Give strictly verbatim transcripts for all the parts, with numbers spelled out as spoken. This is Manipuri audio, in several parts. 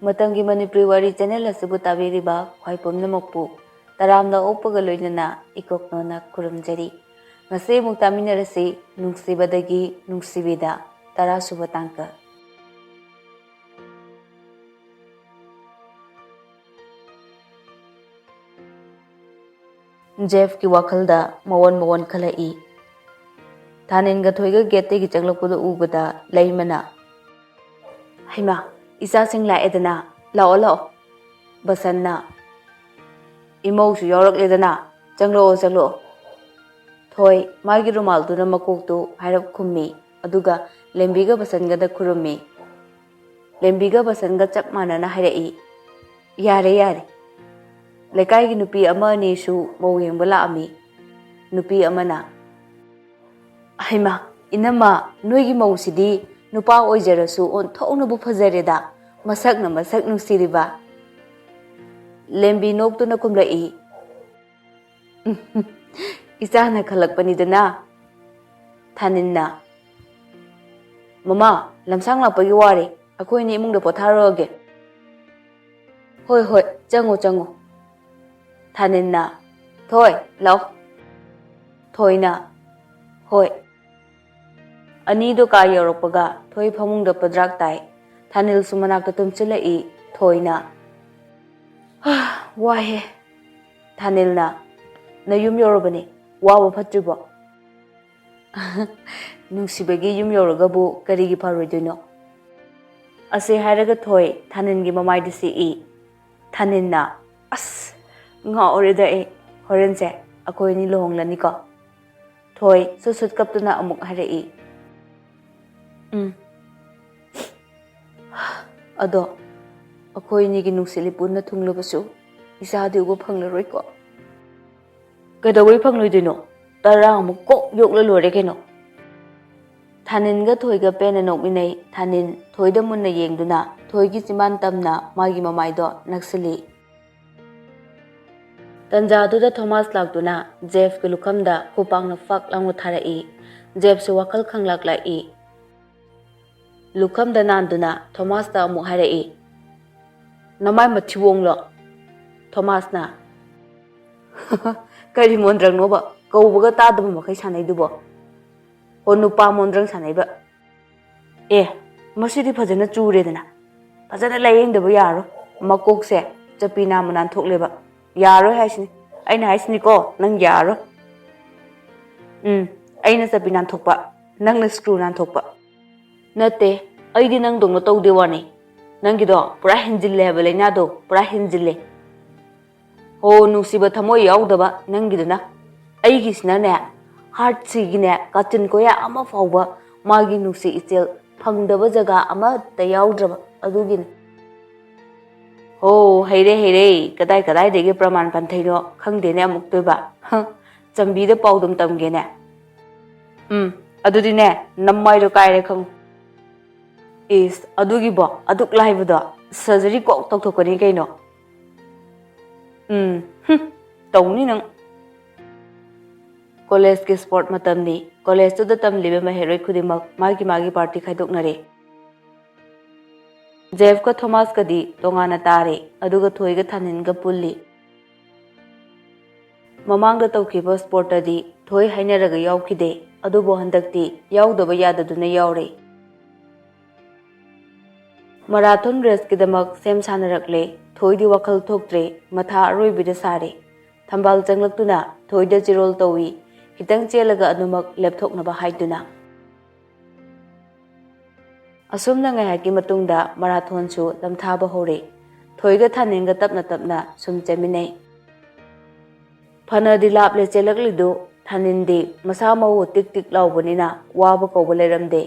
ꯃꯇꯝꯒꯤ ꯃꯅꯤꯄꯨꯔꯤ ꯋꯥꯔꯤ ꯆꯦꯅꯦꯜ ꯑꯁꯤꯕꯨ ꯇꯥꯕꯤꯔꯤꯕ ꯈ꯭ꯋꯥꯏ ꯄꯨꯝꯅꯃꯛꯄꯨ ꯇꯔꯥꯝꯅ ꯑꯣꯛꯄꯒ ꯂꯣꯏꯅꯅ ꯏꯀꯣꯛꯅꯣꯅ ꯈꯨꯔꯨꯝꯖꯔꯤ꯫ ꯉꯁꯤ ꯑꯃꯨꯛ ꯇꯥꯃꯤꯟꯅꯔꯁꯤ ꯅꯨꯡꯁꯤꯕꯗꯒꯤ ꯅꯨꯡꯁꯤꯕꯤꯗ ꯇꯔꯥꯁꯨꯕ ꯇꯥꯡꯀꯛ꯫ ꯖꯦꯐꯀꯤ ꯋꯥꯈꯜꯗ ꯃꯑꯣꯟ ꯃꯑꯣꯟ ꯈꯜꯂꯛꯏ꯫ ꯊꯥꯅꯤꯟꯒ ꯊꯣꯏꯒ ꯒꯦꯠꯇꯒꯤ ꯆꯪꯂꯛꯄꯗꯨ ꯎꯕꯗ ꯂꯩꯃꯅ, "ꯍꯩꯃꯥ, ꯏꯆꯥꯁꯤꯡ ꯂꯥꯛꯑꯦꯗꯅ, ꯂꯥꯛꯑꯣ ꯂꯥꯛꯑꯣ꯫" ꯕꯁꯟꯅ, "ꯏꯃꯧꯁꯨ ꯌꯥꯎꯔꯛꯂꯦꯗꯅ, ꯆꯪꯂꯛꯑꯣ ꯆꯪꯂꯛꯑꯣ꯫" ꯊꯣꯏ ꯃꯥꯒꯤ ꯔꯨꯃꯥꯜꯗꯨꯅ ꯃꯀꯣꯛꯇꯨ ꯍꯥꯏꯔꯞ ꯈꯨꯝꯃꯤ, ꯑꯗꯨꯒ ꯂꯦꯝꯕꯤꯒ ꯕꯁꯟꯒꯗ ꯈꯨꯔꯨꯝꯃꯤ꯫ ꯂꯦꯝꯕꯤꯒ ꯕꯁꯟꯒ ꯆꯞ ꯃꯥꯟꯅꯅ ꯍꯥꯏꯔꯛꯏ, "ꯌꯥꯔꯦ ꯌꯥꯔꯦ, ꯂꯩꯀꯥꯏꯒꯤ ꯅꯨꯄꯤ ꯑꯃ ꯑꯅꯤꯁꯨ ꯃꯧ ꯌꯦꯡꯕ ꯂꯥꯛꯑꯝꯃꯤ꯫" ꯅꯨꯄꯤ ꯑꯃꯅ, "ꯍꯩꯃꯥ, ꯏꯅꯝꯃ, ꯅꯣꯏꯒꯤ ꯃꯧꯁꯤꯗꯤ ꯅꯨꯄꯥ ꯑꯣꯏꯖꯔꯁꯨ ꯑꯣꯟꯊꯣꯛꯅꯕꯨ ꯐꯖꯔꯦꯗ, ꯃꯁꯛꯅ ꯃꯁꯛ ꯅꯨꯡꯁꯤꯔꯤꯕ꯫" ꯂꯦꯝꯕꯤ ꯅꯣꯛꯇꯨꯅ ꯈꯨꯝꯂꯛꯏ, "ꯏꯆꯥꯅ ꯈꯜꯂꯛꯄꯅꯤꯗꯅ꯫" ꯊꯥꯅꯤꯟꯅ, "ꯃꯃꯥ, ꯂꯝꯁꯥꯡ ꯂꯥꯛꯄꯒꯤ ꯋꯥꯔꯦ, ꯑꯩꯈꯣꯏ ꯑꯅꯤ ꯏꯃꯨꯡꯗ ꯄꯣꯊꯥꯔꯨꯔꯒꯦ꯫" "ꯍꯣꯏ ꯍꯣꯏ, ꯆꯪꯉꯣ ꯆꯪꯉꯣ꯫" ꯊꯥꯅꯤꯟꯅ, "ꯊꯣꯏ, ꯂꯥꯛꯑꯣ꯫" ꯊꯣꯏꯅ, "ꯍꯣꯏ꯫" ꯑꯅꯤꯗꯣ ꯀꯥ ꯌꯧꯔꯛꯄꯒ ꯊꯣꯏ ꯐꯃꯨꯡꯗ ꯄꯗ꯭ꯔꯥꯛ ꯇꯥꯏ꯫ ꯊꯥꯅꯤꯜꯁꯨ ꯃꯅꯥꯛꯇ ꯇꯨꯝꯁꯤꯜꯂꯛꯏ꯫ ꯊꯣꯏꯅ, "ꯍꯥ, ꯋꯥꯏꯍꯦ꯫" ꯊꯥꯅꯤꯜꯅ, "ꯅꯌꯨꯝ ꯌꯧꯔꯕꯅꯦ, ꯋꯥꯕ ꯐꯠꯇ꯭ꯔꯤꯕꯣ?" "ꯅꯨꯡꯁꯤꯕꯒꯤ ꯌꯨꯝ ꯌꯧꯔꯒꯕꯨ ꯀꯔꯤꯒꯤ ꯐꯔꯣꯏꯗꯣꯏꯅꯣ?" ꯑꯁꯤ ꯍꯥꯏꯔꯒ ꯊꯣꯏ ꯊꯥꯅꯤꯜꯒꯤ ꯃꯃꯥꯏꯗ ꯁꯤꯛꯏ꯫ ꯊꯥꯅꯤꯜꯅ, "ꯑꯁ, ꯉꯥꯎꯔꯦꯗ ꯑꯩ꯫ ꯍꯣꯔꯦꯟꯁꯦ ꯑꯩꯈꯣꯏ ꯑꯅꯤ ꯂꯨꯍꯣꯡꯂꯅꯤꯀꯣ?" ꯊꯣꯏ ꯁꯨꯠ ꯁꯨꯠ ꯀꯞꯇꯨꯅ ꯑꯃꯨꯛ ꯍꯥꯏꯔꯛꯏ, "ꯎꯝ꯫ ꯑꯗꯣ ꯑꯩꯈꯣꯏ ꯑꯅꯤꯒꯤ ꯅꯨꯡꯁꯤꯠ ꯂꯤꯄꯨꯟꯅ ꯊꯨꯡꯂꯕꯁꯨ ꯏꯆꯥꯗꯤ ꯎꯕ ꯐꯪꯂꯔꯣꯏꯀꯣ?" "ꯀꯩꯗꯧꯕꯩ ꯐꯪꯂꯣꯏꯗꯣꯏꯅꯣ? ꯇꯔꯥꯃꯨꯛ ꯀꯣꯛ ꯌꯣꯛꯂ ꯂꯣꯏꯔꯦ ꯀꯩꯅꯣ꯫" ꯊꯥꯅꯤꯟꯒ ꯊꯣꯏꯒ ꯄꯦꯟꯅ ꯅꯣꯛꯃꯤꯟꯅꯩ꯫ ꯊꯥꯅꯤꯟ ꯊꯣꯏꯗ ꯃꯨꯟꯅ ꯌꯦꯡꯗꯨꯅ ꯊꯣꯏꯒꯤ ꯆꯤꯝꯕꯥꯟ ꯇꯝꯅ ꯃꯥꯒꯤ ꯃꯃꯥꯏꯗꯣ ꯅꯛꯁꯤꯜꯂꯤ꯫ ꯇꯟꯖꯥꯗꯨꯗ ꯊꯣꯃꯥꯁ ꯂꯥꯛꯇꯨꯅ ꯖꯦꯐꯀꯤ ꯂꯨꯈꯝꯗ ꯈꯨꯄꯥꯛꯅ ꯐꯛ ꯂꯥꯎꯅ ꯊꯥꯔꯛꯏ꯫ ꯖꯦꯐꯁꯨ ꯋꯥꯈꯜ ꯈꯪꯂꯥꯛ ꯂꯥꯛꯏ꯫ ꯂꯨꯈꯝꯗ ꯅꯥꯟꯗꯨꯅ ꯊꯣꯃꯥꯁꯇ ꯑꯃꯨꯛ ꯍꯥꯏꯔꯛꯏ, ꯅꯃꯥꯏ ꯃꯊꯤꯕꯣꯡꯂꯣ, ꯊꯣꯃꯥꯁꯅ꯫ ꯀꯔꯤ ꯃꯣꯟꯗ꯭ꯔꯪꯅꯣꯕ? ꯀꯧꯕꯒ ꯇꯥꯗꯕ ꯃꯈꯩ ꯁꯥꯟꯅꯩꯗꯨꯕꯣ? ꯍꯣ, ꯅꯨꯄꯥ ꯃꯣꯟꯗ꯭ꯔꯪ ꯁꯥꯟꯅꯩꯕ꯫ ꯑꯦ, ꯃꯁꯤꯗꯤ ꯐꯖꯅ ꯆꯨꯔꯦꯗꯅ꯫ ꯐꯖꯅ ꯂꯥꯌꯦꯡꯗꯕ ꯌꯥꯔꯣꯏ꯫ ꯃꯀꯣꯛꯁꯦ ꯆꯞꯄꯤ ꯅꯥꯝꯃ ꯅꯥꯟꯊꯣꯛꯂꯦꯕ꯫ ꯌꯥꯔꯣꯏ ꯍꯥꯏꯁꯤꯅꯤ꯫ ꯑꯩꯅ ꯍꯥꯏꯁꯤꯅꯤꯀꯣ, ꯅꯪ ꯌꯥꯔꯣꯏ꯫ ꯎꯝ, ꯑꯩꯅ ꯆꯞꯄꯤ ꯅꯥꯟꯊꯣꯛꯄ, ꯅꯪꯅ ꯁ꯭ꯀ꯭ꯔꯨ ꯅꯥꯟꯊꯣꯛꯄ꯫ ꯅꯠꯇꯦ, ꯑꯩꯗꯤ ꯅꯪꯗꯧꯅ ꯇꯧꯗꯦ ꯋꯥꯅꯤ꯫ ꯅꯪꯒꯤꯗꯣ ꯄꯨꯔꯥ ꯍꯦꯟꯖꯤꯜꯂꯦ ꯍꯥꯏꯕ ꯂꯥꯏꯅꯥꯗꯣ, ꯄꯨꯔꯥ ꯍꯦꯟꯖꯤꯜꯂꯦ꯫ ꯍꯣ, ꯅꯨꯡꯁꯤꯕ ꯊꯃꯣꯏ ꯌꯥꯎꯗꯕ ꯅꯪꯒꯤꯗꯨꯅ꯫ ꯑꯩꯒꯤꯁꯤꯅꯅꯦ, ꯍꯥꯔꯠꯁꯤꯒꯤꯅꯦ, ꯀꯥꯆꯤꯟ ꯀꯣꯌꯥ ꯑꯃ ꯐꯥꯎꯕ ꯃꯥꯒꯤ ꯅꯨꯡꯁꯤ ꯏꯆꯦꯜ ꯐꯪꯗꯕ ꯖꯒꯥ ꯑꯃꯠꯇ ꯌꯥꯎꯗ꯭ꯔꯕ ꯑꯗꯨꯒꯤꯅꯤ꯫ ꯍꯣ, ꯍꯩꯔꯦ, ꯍꯩꯔꯦ꯫ ꯀꯗꯥꯏ ꯀꯗꯥꯏꯗꯒꯤ ꯄ꯭ꯔꯃꯥꯟ ꯄꯟꯊꯩꯅꯣ ꯈꯪꯗꯦꯅꯦ ꯑꯃꯨꯛꯇꯣꯏꯕ꯫ ꯍ, ꯆꯝꯕꯤꯗ ꯄꯥꯎꯗꯝ ꯇꯝꯒꯦꯅꯦ꯫ ꯎꯝ, ꯑꯗꯨꯗꯤꯅꯦ, ꯅꯃꯥꯏꯗꯣ ꯀꯥꯏꯔꯦ ꯈꯪꯉꯨ꯫ ꯏꯁ, ꯑꯗꯨꯒꯤꯕꯣ? ꯑꯗꯨꯛ ꯂꯥꯏꯕꯗꯣ? ꯁꯔꯖꯔꯤ ꯀꯣꯛ ꯇꯧꯊꯣꯛꯀꯅꯤ ꯀꯩꯅꯣ꯫ ꯎꯝ, ꯍꯨꯝ, ꯇꯧꯅꯤ ꯅꯪ꯫ ꯀꯣꯂꯦꯖꯀꯤ ꯁ꯭ꯄꯣꯔꯠ ꯃꯇꯝꯅꯤ꯫ ꯀꯣꯂꯦꯖꯇꯨꯗ ꯇꯝꯂꯤꯕ ꯃꯍꯩꯔꯣꯏ ꯈꯨꯗꯤꯡꯃꯛ ꯃꯥꯒꯤ ꯃꯥꯒꯤ ꯄꯥꯔꯇꯤ ꯈꯥꯏꯗꯣꯛꯅꯔꯦ꯫ ꯖꯦꯐꯀ ꯊꯣꯃꯥꯁꯀꯗꯤ ꯇꯣꯉꯥꯟꯅ ꯇꯥꯔꯦ, ꯑꯗꯨꯒ ꯊꯣꯏꯒ ꯊꯥꯅꯤꯟꯒ ꯄꯨꯜꯂꯤ꯫ ꯃꯃꯥꯡꯗ ꯇꯧꯈꯤꯕ ꯁ꯭ꯄꯣꯔꯠꯇꯗꯤ ꯊꯣꯏ ꯍꯥꯏꯅꯔꯒ ꯌꯥꯎꯈꯤꯗꯦ, ꯑꯗꯨꯕꯨ ꯍꯟꯗꯛꯇꯤ ꯌꯥꯎꯗꯕ ꯌꯥꯗꯗꯨꯅ ꯌꯥꯎꯔꯦ꯫ ꯃꯔꯥꯊꯣꯟ ꯔꯦꯁꯀꯤꯗꯃꯛ ꯁꯦꯝ ꯁꯥꯅꯔꯛꯂꯦ꯫ ꯊꯣꯏꯗꯤ ꯋꯥꯈꯜ ꯊꯣꯛꯇ꯭ꯔꯦ, ꯃꯊꯥ ꯑꯔꯣꯏꯕꯤꯗ ꯁꯥꯔꯦ꯫ ꯊꯝꯕꯥꯜ ꯆꯪꯂꯛꯇꯨꯅ ꯊꯣꯏꯗ ꯆꯤꯔꯣꯜ ꯇꯧꯏ, ꯈꯤꯇꯪ ꯆꯦꯜꯂꯒ ꯑꯗꯨꯃꯛ ꯂꯦꯞꯊꯣꯛꯅꯕ ꯍꯥꯏꯗꯨꯅ꯫ ꯑꯁꯨꯝꯅ ꯉꯥꯏꯍꯥꯛꯀꯤ ꯃꯇꯨꯡꯗ ꯃꯔꯥꯊꯣꯟꯁꯨ ꯂꯝꯊꯥꯕ ꯍꯧꯔꯦ꯫ ꯊꯣꯏꯒ ꯊꯥꯅꯤꯟꯒ ꯇꯞꯅ ꯇꯞꯅ ꯁꯨꯝ ꯆꯦꯟꯃꯤꯟꯅꯩ꯫ ꯐꯅꯗꯤ ꯂꯥꯞꯂꯦ ꯆꯦꯜꯂꯛꯂꯤꯗꯨ, ꯊꯥꯅꯤꯟꯗꯤ ꯃꯁꯥ ꯃꯎ ꯇꯤꯛ ꯇꯤꯛ ꯂꯥꯎꯕꯅꯤꯅ ꯋꯥꯕ ꯀꯧꯕ ꯂꯩꯔꯝꯗꯦ꯫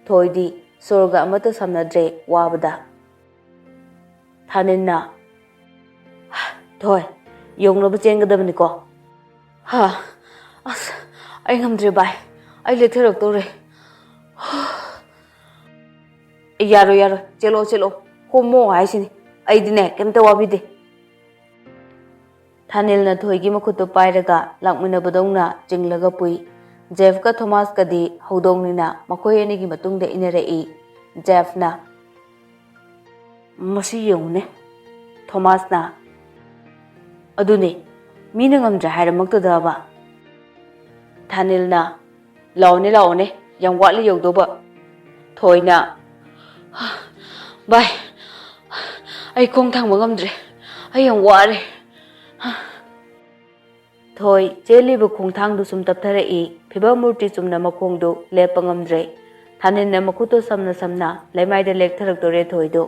ꯊꯣꯏꯗꯤ ꯁꯣꯔꯒ ꯑꯃꯠꯇ ꯁꯝꯅꯗ꯭ꯔꯦ ꯋꯥꯕꯗ꯫ ꯊꯥꯅꯤꯟꯅ, "ꯊꯣꯏ, ꯌꯧꯅꯕ ꯆꯦꯟꯒꯗꯕꯅꯤꯀꯣ꯫" "ꯍꯥ, ꯑꯁ, ꯑꯩ ꯉꯝꯗ꯭ꯔꯦ ꯚꯥꯏ, ꯑꯩ ꯂꯦꯛꯊꯔꯛꯇꯧꯔꯦ꯫" "ꯌꯥꯔꯣꯏ, ꯌꯥꯔꯣꯏ, ꯆꯦꯜꯂꯣ, ꯆꯦꯜꯂꯣ, ꯍꯣꯃꯣ ꯍꯥꯏꯁꯤꯅꯤ, ꯑꯩꯗꯤꯅꯦ ꯀꯩꯝꯇ ꯋꯥꯕꯤꯗꯦ꯫" ꯊꯥꯅꯤꯜꯅ ꯊꯣꯏꯒꯤ ꯃꯈꯨꯠꯇꯨ ꯄꯥꯏꯔꯒ ꯂꯥꯛꯃꯤꯟꯅꯕꯗꯧꯅ ꯆꯤꯡꯂꯒ ꯄꯨꯏ꯫ ꯖꯦꯐꯀ ꯊꯣꯃꯥꯁꯀꯗꯤ ꯍꯧꯗꯣꯡꯅꯤꯅ ꯃꯈꯣꯏ ꯑꯅꯤꯒꯤ ꯃꯇꯨꯡꯗ ꯏꯟꯅꯔꯛꯏ꯫ ꯖꯦꯐꯅ, "ꯃꯁꯤ ꯌꯦꯡꯉꯨꯅꯦ, ꯊꯣꯃꯥꯁꯅ, "ꯑꯗꯨꯅꯦ, ꯃꯤꯅ ꯉꯝꯗ꯭ꯔꯦ ꯍꯥꯏꯔꯃꯛꯇꯗꯕ?" ꯊꯥꯅꯤꯜꯅ, "ꯂꯥꯛꯑꯣꯅꯦ, ꯂꯥꯛꯑꯣꯅꯦ, ꯌꯥꯝ ꯋꯥꯠꯂꯤ ꯌꯧꯗꯧꯕ꯫ ꯊꯣꯏꯅ, ꯚꯥꯏ, ꯑꯩ ꯈꯣꯡ ꯊꯥꯡꯕ ꯉꯝꯗ꯭ꯔꯦ, ꯑꯩ ꯌꯥꯝ ꯋꯥꯔꯦ꯫" ꯊꯣꯏ ꯆꯦꯜꯂꯤꯕ ꯈꯣꯡꯊꯥꯡꯗꯨ ꯁꯨꯝ ꯇꯞꯊꯔꯛꯏ꯫ ꯐꯤꯕꯝ ꯃꯨꯔꯇꯤ ꯆꯨꯝꯅ ꯃꯈꯣꯡꯗꯨ ꯂꯦꯞꯄ ꯉꯝꯗ꯭ꯔꯦ꯫ ꯊꯥꯅꯤꯜꯅ ꯃꯈꯨꯠꯇꯣ ꯁꯝꯅ ꯁꯝꯅ ꯂꯩꯃꯥꯏꯗ ꯂꯦꯛꯊꯔꯛꯇꯣꯔꯦ ꯊꯣꯏꯗꯨ꯫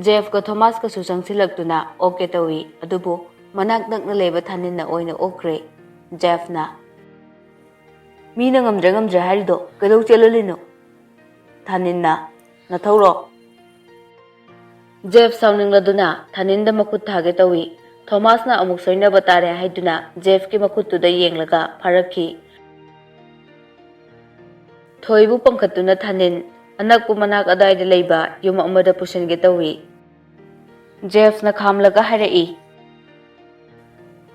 ꯖꯦꯐꯀ ꯊꯣꯃꯥꯁꯀꯁꯨ ꯆꯪꯁꯤꯜꯂꯛꯇꯨꯅ ꯑꯣꯛꯀꯦ ꯇꯧꯏ, ꯑꯗꯨꯕꯨ ꯃꯅꯥꯛ ꯅꯛꯅ ꯂꯩꯕ ꯊꯥꯅꯤꯜꯅ ꯑꯣꯏꯅ ꯑꯣꯛꯈ꯭ꯔꯦ꯫ ꯖꯦꯐꯅ, "ꯃꯤꯅ ꯉꯝꯗ꯭ꯔꯦ ꯉꯝꯗ꯭ꯔꯦ ꯍꯥꯏꯔꯤꯗꯣ ꯀꯩꯗꯧ ꯆꯦꯜꯍꯜꯂꯤꯅꯣ?" ꯊꯥꯅꯤꯜꯅ, "ꯅꯊꯧꯔꯣ?" ꯖꯦꯐ ꯁꯥꯎꯅꯤꯡꯂꯗꯨꯅ ꯊꯥꯅꯤꯜꯗ ꯃꯈꯨꯠ ꯊꯥꯒꯦ ꯇꯧꯏ꯫ ꯊꯣꯃꯥꯁꯅ ꯑꯃꯨꯛ ꯁꯣꯏꯅꯕ ꯇꯥꯔꯦ ꯍꯥꯏꯗꯨꯅ ꯖꯦꯐꯀꯤ ꯃꯈꯨꯠꯇꯨꯗ ꯌꯦꯡꯂꯒ ꯐꯥꯔꯛꯈꯤ꯫ ꯊꯣꯏꯕꯨ ꯄꯪꯈꯠꯇꯨꯅ ꯊꯥꯅꯤꯜ ꯑꯅꯛꯄ ꯃꯅꯥꯛ ꯑꯗꯥꯏꯗ ꯂꯩꯕ ꯌꯨꯝ ꯑꯃꯗ ꯄꯨꯁꯤꯟꯒꯦ ꯇꯧꯏ꯫ ꯖꯦꯐꯅ ꯈꯥꯝꯂꯒ ꯍꯥꯏꯔꯛꯏ,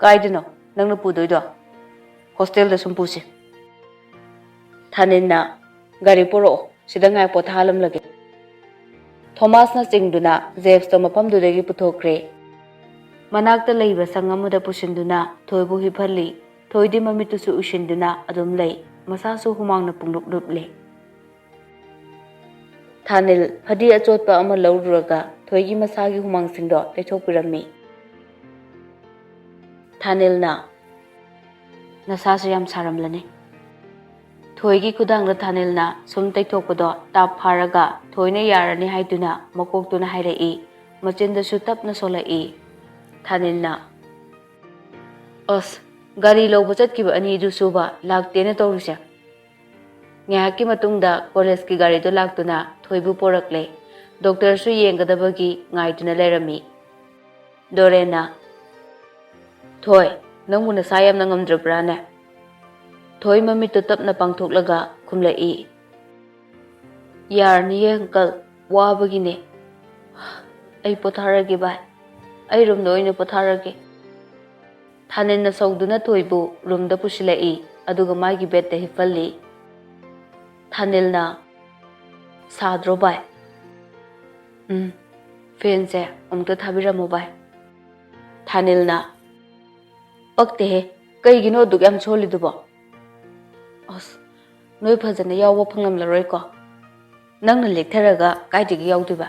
"ꯀꯥꯏꯗꯅꯣ ꯅꯪꯅ ꯄꯨꯗꯣꯏꯗꯣ? ꯍꯣꯁꯇꯦꯜꯗ ꯁꯨꯝ ꯄꯨꯁꯤ꯫" ꯊꯥꯅꯤꯜꯅ, "ꯒꯥꯔꯤ ꯄꯨꯔꯛꯑꯣ, ꯁꯤꯗ ꯉꯥꯏ ꯄꯣꯊꯥꯍꯜꯂꯝꯂꯒꯦ꯫" ꯊꯣꯃꯥꯁꯅ ꯆꯤꯡꯗꯨꯅ ꯖꯦꯐꯇꯣ ꯃꯐꯝꯗꯨꯗꯒꯤ ꯄꯨꯊꯣꯛꯈ꯭ꯔꯦ꯫ ꯃꯅꯥꯛꯇ ꯂꯩꯕ ꯁꯪ ꯑꯃꯗ ꯄꯨꯁꯤꯟꯗꯨꯅ ꯊꯣꯏꯕꯨ ꯍꯤꯞꯍꯜꯂꯤ꯫ ꯊꯣꯏꯗꯤ ꯃꯃꯤꯠꯇꯨꯁꯨ ꯎꯏꯁꯤꯟꯗꯨꯅ ꯑꯗꯨꯝ ꯂꯩ꯫ ꯃꯁꯥꯁꯨ ꯍꯨꯃꯥꯡꯅ ꯄꯨꯡꯂꯨꯞ ꯂꯨꯞꯂꯤ꯫ ꯊꯥꯅꯤꯜ ꯐꯗꯤ ꯑꯆꯣꯠꯄ ꯑꯃ ꯂꯧꯔꯨꯔꯒ ꯊꯣꯏꯒꯤ ꯃꯁꯥꯒꯤ ꯍꯨꯃꯥꯡꯁꯤꯡꯗꯣ ꯇꯩꯊꯣꯛꯄꯤꯔꯝꯃꯤ꯫ ꯊꯥꯅꯤꯜꯅ, "ꯅꯁꯥꯁꯨ ꯌꯥꯝ ꯁꯥꯔꯝꯂꯅꯤ꯫" ꯊꯣꯏꯒꯤ ꯈꯨꯗꯥꯡꯗ ꯊꯥꯅꯤꯜꯅ ꯁꯨꯝ ꯇꯩꯊꯣꯛꯄꯗꯣ ꯇꯥꯞ ꯐꯥꯔꯒ ꯊꯣꯏꯅ ꯌꯥꯔꯅꯤ ꯍꯥꯏꯗꯨꯅ ꯃꯀꯣꯛꯇꯨꯅ ꯍꯥꯏꯔꯛꯏ꯫ ꯃꯆꯤꯟꯗꯁꯨ ꯇꯞꯅ ꯁꯣꯜꯂꯛꯏ꯫ ꯊꯥꯅꯤꯜꯅ, "ꯑꯁ, ꯒꯥꯔꯤ ꯂꯧꯕ ꯆꯠꯈꯤꯕ ꯑꯅꯤꯗꯨꯁꯨꯕ ꯂꯥꯛꯇꯦꯅ ꯇꯧꯔꯤꯁꯦ꯫" ꯉꯥꯏꯍꯥꯛꯀꯤ ꯃꯇꯨꯡꯗ ꯀꯣꯂꯦꯖꯀꯤ ꯒꯥꯔꯤꯗꯨ ꯂꯥꯛꯇꯨꯅ ꯊꯣꯏꯕꯨ ꯄꯣꯔꯛꯂꯦ꯫ ꯗꯣꯛꯇꯔꯁꯨ ꯌꯦꯡꯒꯗꯕꯒꯤ ꯉꯥꯏꯗꯨꯅ ꯂꯩꯔꯝꯃꯤ꯫ ꯗꯣꯔꯦꯟꯅ, "ꯊꯣꯏ, ꯅꯪꯕꯨ ꯅꯁꯥ ꯌꯥꯝꯅ ꯉꯝꯗ꯭ꯔꯕ꯭ꯔꯥꯅꯦ?" ꯊꯣꯏ ꯃꯃꯤꯠꯇꯨ ꯇꯞꯅ ꯄꯥꯡꯊꯣꯛꯂꯒ ꯈꯨꯝꯂꯛꯏ, "ꯌꯥꯔꯅꯤꯌꯦ ꯑꯪꯀꯜ, ꯋꯥꯕꯒꯤꯅꯦ꯫ ꯑꯩ ꯄꯣꯊꯥꯔꯒꯦ ꯚꯥꯏ, ꯑꯩ ꯔꯨꯝꯗ ꯑꯣꯏꯅ ꯄꯣꯊꯥꯔꯒꯦ꯫" ꯊꯥꯅꯤꯜꯅ ꯁꯧꯗꯨꯅ ꯊꯣꯏꯕꯨ ꯔꯨꯝꯗ ꯄꯨꯁꯤꯜꯂꯛꯏ, ꯑꯗꯨꯒ ꯃꯥꯒꯤ ꯕꯦꯗꯇ ꯍꯤꯞꯍꯜꯂꯤ꯫ ꯊꯥꯅꯤꯜꯅ, "ꯁꯥꯗ꯭ꯔꯣ ꯚꯥꯏ?" "ꯎꯝ, ꯐꯦꯟꯁꯦ ꯑꯃꯨꯛꯇ ꯊꯥꯕꯤꯔꯝꯃꯣ ꯚꯥꯏ꯫ ꯊꯥꯅꯤꯜꯅ, "ꯄꯛꯇꯦꯍꯦ, ꯀꯩꯒꯤꯅꯣ ꯑꯗꯨꯛ ꯌꯥꯝ ꯁꯣꯜꯂꯤꯗꯨꯕꯣ? ꯑꯁ, ꯅꯣꯏ ꯐꯖꯅ ꯌꯥꯎꯕ ꯐꯪꯂꯝꯂꯔꯣꯏꯀꯣ? ꯅꯪꯅ ꯂꯦꯛꯊꯔꯒ ꯀꯥꯏꯗꯒꯤ ꯌꯥꯎꯗꯣꯏꯕ?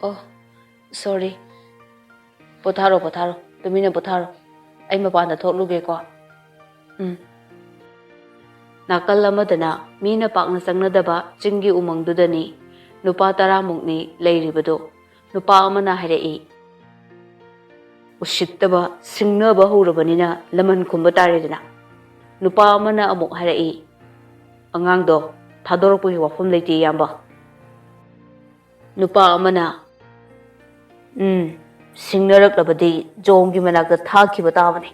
ꯑꯣ, ꯁꯣꯔꯤ꯫ ꯄꯣꯊꯥꯔꯣ, ꯄꯣꯊꯥꯔꯣ, ꯇꯨꯃꯤꯟꯅ ꯄꯣꯊꯥꯔꯣ꯫ ꯑꯩ ꯃꯄꯥꯟꯗ ꯊꯣꯛꯂꯨꯒꯦꯀꯣ꯫ ꯎꯝ꯫" ꯅꯥꯀꯜ ꯑꯃꯗꯅ ꯃꯤꯅ ꯄꯥꯛꯅ ꯆꯪꯅꯗꯕ ꯆꯤꯡꯒꯤ ꯎꯃꯪꯗꯨꯗꯅꯤ ꯅꯨꯄꯥ ꯇꯔꯥꯃꯨꯛꯅꯤ ꯂꯩꯔꯤꯕꯗꯨ꯫ ꯅꯨꯄꯥ ꯑꯃꯅ ꯍꯥꯏꯔꯛꯏ, "ꯎꯁꯤꯠꯇꯕ ꯁꯤꯡꯅꯕ ꯍꯧꯔꯕꯅꯤꯅ ꯂꯃꯟ ꯈꯨꯝꯕ ꯇꯥꯔꯦꯗꯅ꯫" ꯅꯨꯄꯥ ꯑꯃꯅ ꯑꯃꯨꯛ ꯍꯥꯏꯔꯛꯏ, "ꯑꯉꯥꯡꯗꯣ ꯊꯥꯗꯣꯔꯛꯄꯒꯤ ꯋꯥꯐꯝ ꯂꯩꯇꯦ, ꯏꯌꯥꯝꯕ꯫" ꯅꯨꯄꯥ ꯑꯃꯅ, "ꯎꯝ, ꯁꯤꯡꯅꯔꯛꯂꯕꯗꯤ ꯖꯣꯡꯒꯤ ꯃꯅꯥꯛꯇ ꯊꯥꯈꯤꯕ ꯇꯥꯕꯅꯤ꯫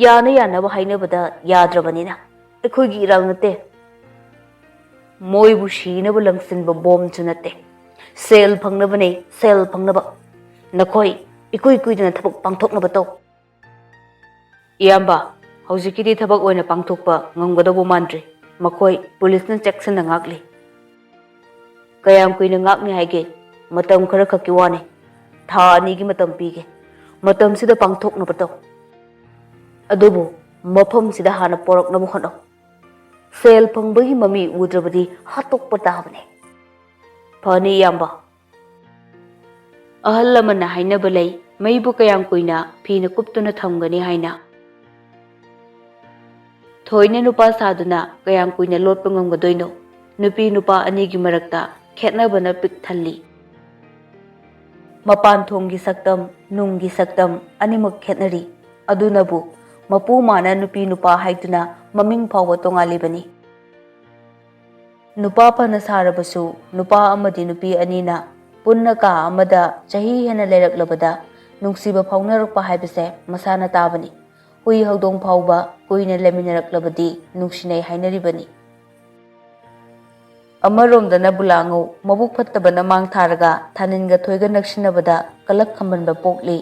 ꯌꯥꯅ ꯌꯥꯅꯕ ꯍꯥꯏꯅꯕꯗ ꯌꯥꯗ꯭ꯔꯕꯅꯤꯅ ꯑꯩꯈꯣꯏꯒꯤ ꯏꯔꯥꯡ ꯅꯠꯇꯦ꯫ ꯃꯣꯏꯕꯨ ꯁꯤꯅꯕ ꯂꯪꯁꯤꯟꯕ ꯕꯣꯝꯁꯨ ꯅꯠꯇꯦ꯫ ꯁꯦꯜ ꯐꯪꯅꯕꯅꯦ, ꯁꯦꯜ ꯐꯪꯅꯕ꯫ ꯅꯈꯣꯏ ꯏꯀꯨꯏ ꯀꯨꯏꯗꯅ ꯊꯕꯛ ꯄꯥꯡꯊꯣꯛꯅꯕ ꯇꯧ꯫" "ꯏꯌꯥꯝꯕ, ꯍꯧꯖꯤꯛꯀꯤꯗꯤ ꯊꯕꯛ ꯑꯣꯏꯅ ꯄꯥꯡꯊꯣꯛꯄ ꯉꯝꯒꯗꯧꯕ ꯃꯥꯟꯗ꯭ꯔꯤ꯫ ꯃꯈꯣꯏ ꯄꯨꯂꯤꯁꯅ ꯆꯦꯛꯁꯤꯟꯅ ꯉꯥꯛꯂꯤ꯫" "ꯀꯌꯥꯝ ꯀꯨꯏꯅ ꯉꯥꯛꯅꯤ ꯍꯥꯏꯒꯦ?" "ꯃꯇꯝ ꯈꯔ ꯈꯛꯀꯤ ꯋꯥꯅꯤ꯫ ꯊꯥ ꯑꯅꯤꯒꯤ ꯃꯇꯝ ꯄꯤꯒꯦ꯫ ꯃꯇꯝꯁꯤꯗ ꯄꯥꯡꯊꯣꯛꯅꯕ ꯇꯧ꯫" "ꯑꯗꯨꯕꯨ ꯃꯐꯝꯁꯤꯗ ꯍꯥꯟꯅ ꯄꯣꯔꯛꯅꯕ ꯍꯣꯠꯅꯧ꯫ ꯁꯦꯜ ꯐꯪꯕꯒꯤ ꯃꯃꯤ ꯎꯗ꯭ꯔꯕꯗꯤ ꯍꯥꯠꯇꯣꯛꯄ ꯇꯥꯕꯅꯤ꯫" "ꯐꯅꯤ, ꯏꯌꯥꯝꯕ꯫" ꯑꯍꯜ ꯑꯃꯅ ꯍꯥꯏꯅꯕ ꯂꯩ, ꯃꯩꯕꯨ ꯀꯌꯥꯝ ꯀꯨꯏꯅ ꯐꯤꯅ ꯀꯨꯞꯇꯨꯅ ꯊꯝꯒꯅꯤ ꯍꯥꯏꯅ꯫ ꯊꯣꯏꯅ ꯅꯨꯄꯥ ꯁꯥꯗꯨꯅ ꯀꯌꯥꯝ ꯀꯨꯏꯅ ꯂꯣꯠꯄ ꯉꯝꯒꯗꯣꯏꯅꯣ? ꯅꯨꯄꯤ ꯅꯨꯄꯥ ꯑꯅꯤꯒꯤ ꯃꯔꯛꯇ ꯈꯦꯠꯅꯕꯅ ꯄꯤꯛ ꯊꯜꯂꯤ꯫ ꯃꯄꯥꯟ ꯊꯣꯡꯒꯤ ꯁꯛꯇꯝ, ꯅꯨꯡꯒꯤ ꯁꯛꯇꯝ ꯑꯅꯤꯃꯛ ꯈꯦꯠꯅꯔꯤ꯫ ꯑꯗꯨꯅꯕꯨ ꯃꯄꯨ ꯃꯥꯅ ꯅꯨꯄꯤ ꯅꯨꯄꯥ ꯍꯥꯏꯗꯨꯅ ꯃꯃꯤꯡ ꯐꯥꯎꯕ ꯇꯣꯉꯥꯜꯂꯤꯕꯅꯤ꯫ ꯅꯨꯄꯥ ꯐꯅ ꯁꯥꯔꯕꯁꯨ, ꯅꯨꯄꯥ ꯑꯃꯗꯤ ꯅꯨꯄꯤ ꯑꯅꯤꯅ ꯄꯨꯟꯅ ꯀꯥ ꯑꯃꯗ ꯆꯍꯤ ꯍꯦꯟꯅ ꯂꯩꯔꯛꯂꯕꯗ ꯅꯨꯡꯁꯤꯕ ꯐꯥꯎꯅꯔꯛꯄ ꯍꯥꯏꯕꯁꯦ ꯃꯁꯥꯅ ꯇꯥꯕꯅꯤ꯫ ꯍꯨꯏ ꯍꯧꯗꯣꯡ ꯐꯥꯎꯕ ꯀꯨꯏꯅ ꯂꯩꯃꯤꯟꯅꯔꯛꯂꯕꯗꯤ ꯅꯨꯡꯁꯤꯅꯩ ꯍꯥꯏꯅꯔꯤꯕꯅꯤ꯫ ꯑꯃꯔꯣꯝꯗꯅ ꯕꯨꯂꯥꯉꯧ ꯃꯕꯨꯛ ꯐꯠꯇꯕꯅ ꯃꯥꯡ ꯊꯥꯔꯒ ꯊꯥꯅꯤꯟꯒ ꯊꯣꯏꯒ ꯅꯛꯁꯤꯟꯅꯕꯗ ꯀꯂꯛ ꯈꯝꯕꯟꯕ ꯄꯣꯛꯂꯤ꯫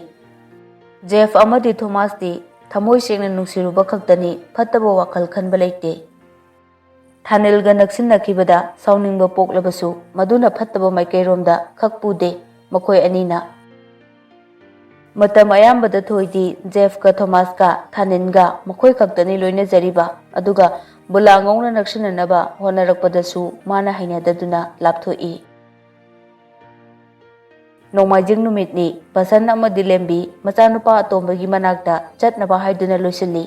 ꯖꯦꯐ ꯑꯃꯗꯤ ꯊꯣꯃꯥꯁꯇꯤ ꯊꯃꯣꯏ ꯁꯦꯡꯅ ꯅꯨꯡꯁꯤꯔꯨꯕ ꯈꯛꯇꯅꯤ, ꯐꯠꯇꯕ ꯋꯥꯈꯜ ꯈꯟꯕ ꯂꯩꯇꯦ꯫ ꯊꯥꯅꯤꯜꯒ ꯅꯛꯁꯤꯟꯅꯈꯤꯕꯗ ꯁꯥꯎꯅꯤꯡꯕ ꯄꯣꯛꯂꯕꯁꯨ ꯃꯗꯨꯅ ꯐꯠꯇꯕ ꯃꯥꯏꯀꯩꯔꯣꯝꯗ ꯈꯛ ꯄꯨꯗꯦ꯫ ꯃꯈꯣꯏ ꯑꯅꯤꯅ꯫ ꯃꯇꯝ ꯑꯌꯥꯝꯕꯗ ꯊꯣꯏꯗꯤ ꯖꯦꯐꯀ ꯊꯣꯃꯥꯁꯀ ꯊꯥꯅꯤꯟꯒ ꯃꯈꯣꯏ ꯈꯛꯇꯅꯤ ꯂꯣꯏꯅꯖꯔꯤꯕ, ꯑꯗꯨꯒ ꯕꯨꯂꯥ ꯉꯧꯅ ꯅꯛꯁꯤꯟꯅꯅꯕ ꯍꯣꯠꯅꯔꯛꯄꯗꯁꯨ ꯃꯥꯅ ꯍꯩꯅꯗꯗꯨꯅ ꯂꯥꯞꯊꯣꯛꯏ꯫ ꯅꯣꯡꯃꯥꯏꯖꯤꯡ ꯅꯨꯃꯤꯠꯅꯤ꯫ ꯕꯁꯟ ꯑꯃꯗꯤ ꯂꯦꯝꯕꯤ ꯃꯆꯥꯅꯨꯄꯥ ꯑꯇꯣꯝꯕꯒꯤ ꯃꯅꯥꯛꯇ ꯆꯠꯅꯕ ꯍꯥꯏꯗꯨꯅ ꯂꯣꯏꯁꯤꯜꯂꯤ꯫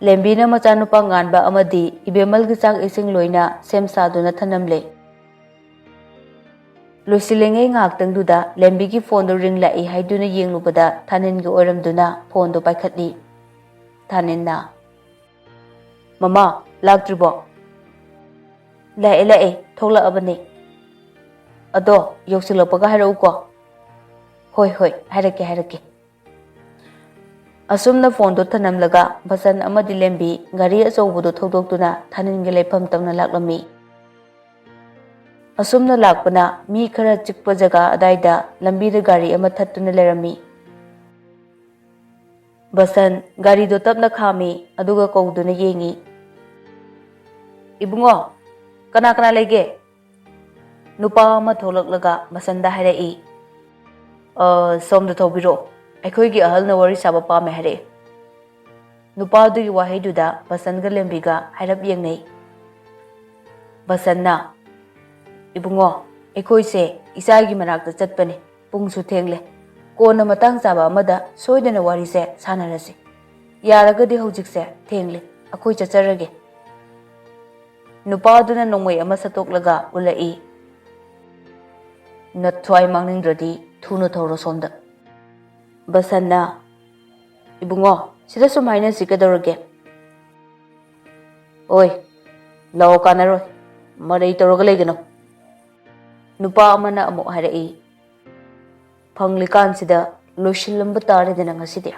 ꯂꯦꯝꯕꯤꯅ ꯃꯆꯥꯅꯨꯄꯥ ꯉꯥꯟꯕ ꯑꯃꯗꯤ ꯏꯕꯦꯝꯃꯜꯒꯤ ꯆꯥꯛ ꯏꯁꯤꯡ ꯂꯣꯏꯅ ꯁꯦꯝ ꯁꯥꯗꯨꯅ ꯊꯅꯝꯂꯦ꯫ ꯂꯣꯏꯁꯤꯜꯂꯤꯉꯩ ꯉꯥꯏꯍꯥꯛꯇꯪꯗꯨꯗ ꯂꯦꯝꯕꯤꯒꯤ ꯐꯣꯟꯗꯨ ꯔꯤꯡ ꯂꯥꯛꯏ ꯍꯥꯏꯗꯨꯅ ꯌꯦꯡꯂꯨꯕꯗ ꯊꯥꯅꯤꯟꯒꯤ ꯑꯣꯏꯔꯝꯗꯨꯅ ꯐꯣꯟꯗꯨ ꯄꯥꯏꯈꯠꯂꯤ꯫ ꯊꯥꯅꯤꯟꯅ, "ꯃꯃꯥ, ꯂꯥꯛꯇ꯭ꯔꯤꯕꯣ?" "ꯂꯥꯛꯑꯦ, ꯂꯥꯛꯑꯦ, ꯊꯣꯛꯂꯛꯑꯕꯅꯦ꯫ ꯑꯗꯣ ꯌꯧꯁꯤꯜꯂꯛꯄꯒ ꯍꯥꯏꯔꯛꯎꯀꯣ꯫" "ꯍꯣꯏ, ꯍꯣꯏ, ꯍꯥꯏꯔꯛꯀꯦ, ꯍꯥꯏꯔꯛꯀꯦ꯫" ꯑꯁꯨꯝꯅ ꯐꯣꯟꯗꯨ ꯊꯅꯝꯂꯒ ꯕꯁꯟ ꯑꯃꯗꯤ ꯂꯦꯝꯕꯤ ꯒꯥꯔꯤ ꯑꯆꯧꯕꯗꯨ ꯊꯧꯗꯣꯛꯇꯨꯅ ꯊꯥꯅꯤꯟꯒꯤ ꯂꯩꯐꯝ ꯇꯝꯅ ꯂꯥꯛꯂꯝꯃꯤ꯫ ꯑꯁꯨꯝꯅ ꯂꯥꯛꯄꯅ ꯃꯤ ꯈꯔ ꯆꯤꯛꯄ ꯖꯒꯥ ꯑꯗꯥꯏꯗ ꯂꯝꯕꯤꯗ ꯒꯥꯔꯤ ꯑꯃ ꯊꯠꯇꯨꯅ ꯂꯩꯔꯝꯃꯤ꯫ ꯕꯁꯟ ꯒꯥꯔꯤꯗꯣ ꯇꯞꯅ ꯈꯥꯝꯃꯤ, ꯑꯗꯨꯒ ꯀꯧꯗꯨꯅ ꯌꯦꯡꯉꯤ꯫ "ꯏꯕꯨꯡꯉꯣ, ꯀꯅꯥ ꯀꯅꯥ ꯂꯩꯒꯦ?" ꯅꯨꯄꯥ ꯑꯃ ꯊꯣꯛꯂꯛꯂꯒ ꯕꯁꯟꯗ ꯍꯥꯏꯔꯛꯏ꯫ "ꯑ, ꯁꯣꯝꯗ ꯊꯧꯕꯤꯔꯛꯑꯣ, ꯑꯩꯈꯣꯏꯒꯤ ꯑꯍꯜꯅ ꯋꯥꯔꯤ ꯁꯥꯕ ꯄꯥꯝꯃꯦ" ꯍꯥꯏꯔꯛꯏ꯫ ꯅꯨꯄꯥꯗꯨꯒꯤ ꯋꯥꯍꯩꯗꯨꯗ ꯕꯁꯟꯒ ꯂꯦꯝꯕꯤꯒ ꯍꯥꯏꯔꯞ ꯌꯦꯡꯅꯩ꯫ ꯕꯁꯟꯅ, "ꯏꯕꯨꯡꯉꯣ, ꯑꯩꯈꯣꯏꯁꯦ ꯏꯆꯥꯒꯤ ꯃꯅꯥꯛꯇ ꯆꯠꯄꯅꯤ, ꯄꯨꯡꯁꯨ ꯊꯦꯡꯂꯦ꯫ ꯀꯣꯟꯅ ꯃꯇꯥꯡ ꯆꯥꯕ ꯑꯃꯗ ꯁꯣꯏꯗꯅ ꯋꯥꯔꯤꯁꯦ ꯁꯥꯟꯅꯔꯁꯤ꯫ ꯌꯥꯔꯒꯗꯤ ꯍꯧꯖꯤꯛꯁꯦ ꯊꯦꯡꯂꯦ, ꯑꯩꯈꯣꯏ ꯆꯠꯆꯔꯒꯦ꯫" ꯅꯨꯄꯥꯗꯨꯅ ꯅꯣꯡꯃꯩ ꯑꯃ ꯁꯠꯇꯣꯛꯂꯒ ꯎꯠꯂꯛꯏ꯫ "ꯅꯊ꯭ꯋꯥꯏ ꯃꯥꯡꯅꯤꯡꯗ꯭ꯔꯗꯤ ꯊꯨꯅ ꯊꯧꯔꯣ ꯁꯣꯝꯗ꯫" ꯕꯁꯟꯅ, "ꯏꯕꯨꯡꯉꯣ, ꯁꯤꯗ ꯁꯨꯝ ꯍꯥꯏꯅꯁꯤ ꯀꯩꯗꯧꯔꯒꯦ?" "ꯑꯣꯏ, ꯂꯥꯛꯑꯣ, ꯀꯥꯟꯅꯔꯣꯏ, ꯃꯔꯩ ꯇꯧꯔꯒ ꯂꯩꯒꯅꯨ꯫" ꯅꯨꯄꯥ ꯑꯃꯅ ꯑꯃꯨꯛ ꯍꯥꯏꯔꯛꯏ꯫ "ꯐꯪꯂꯤꯀꯥꯟꯁꯤꯗ ꯂꯣꯏꯁꯤꯜꯂꯝꯕ ꯇꯥꯔꯦꯗꯅ ꯉꯁꯤꯗꯤ꯫"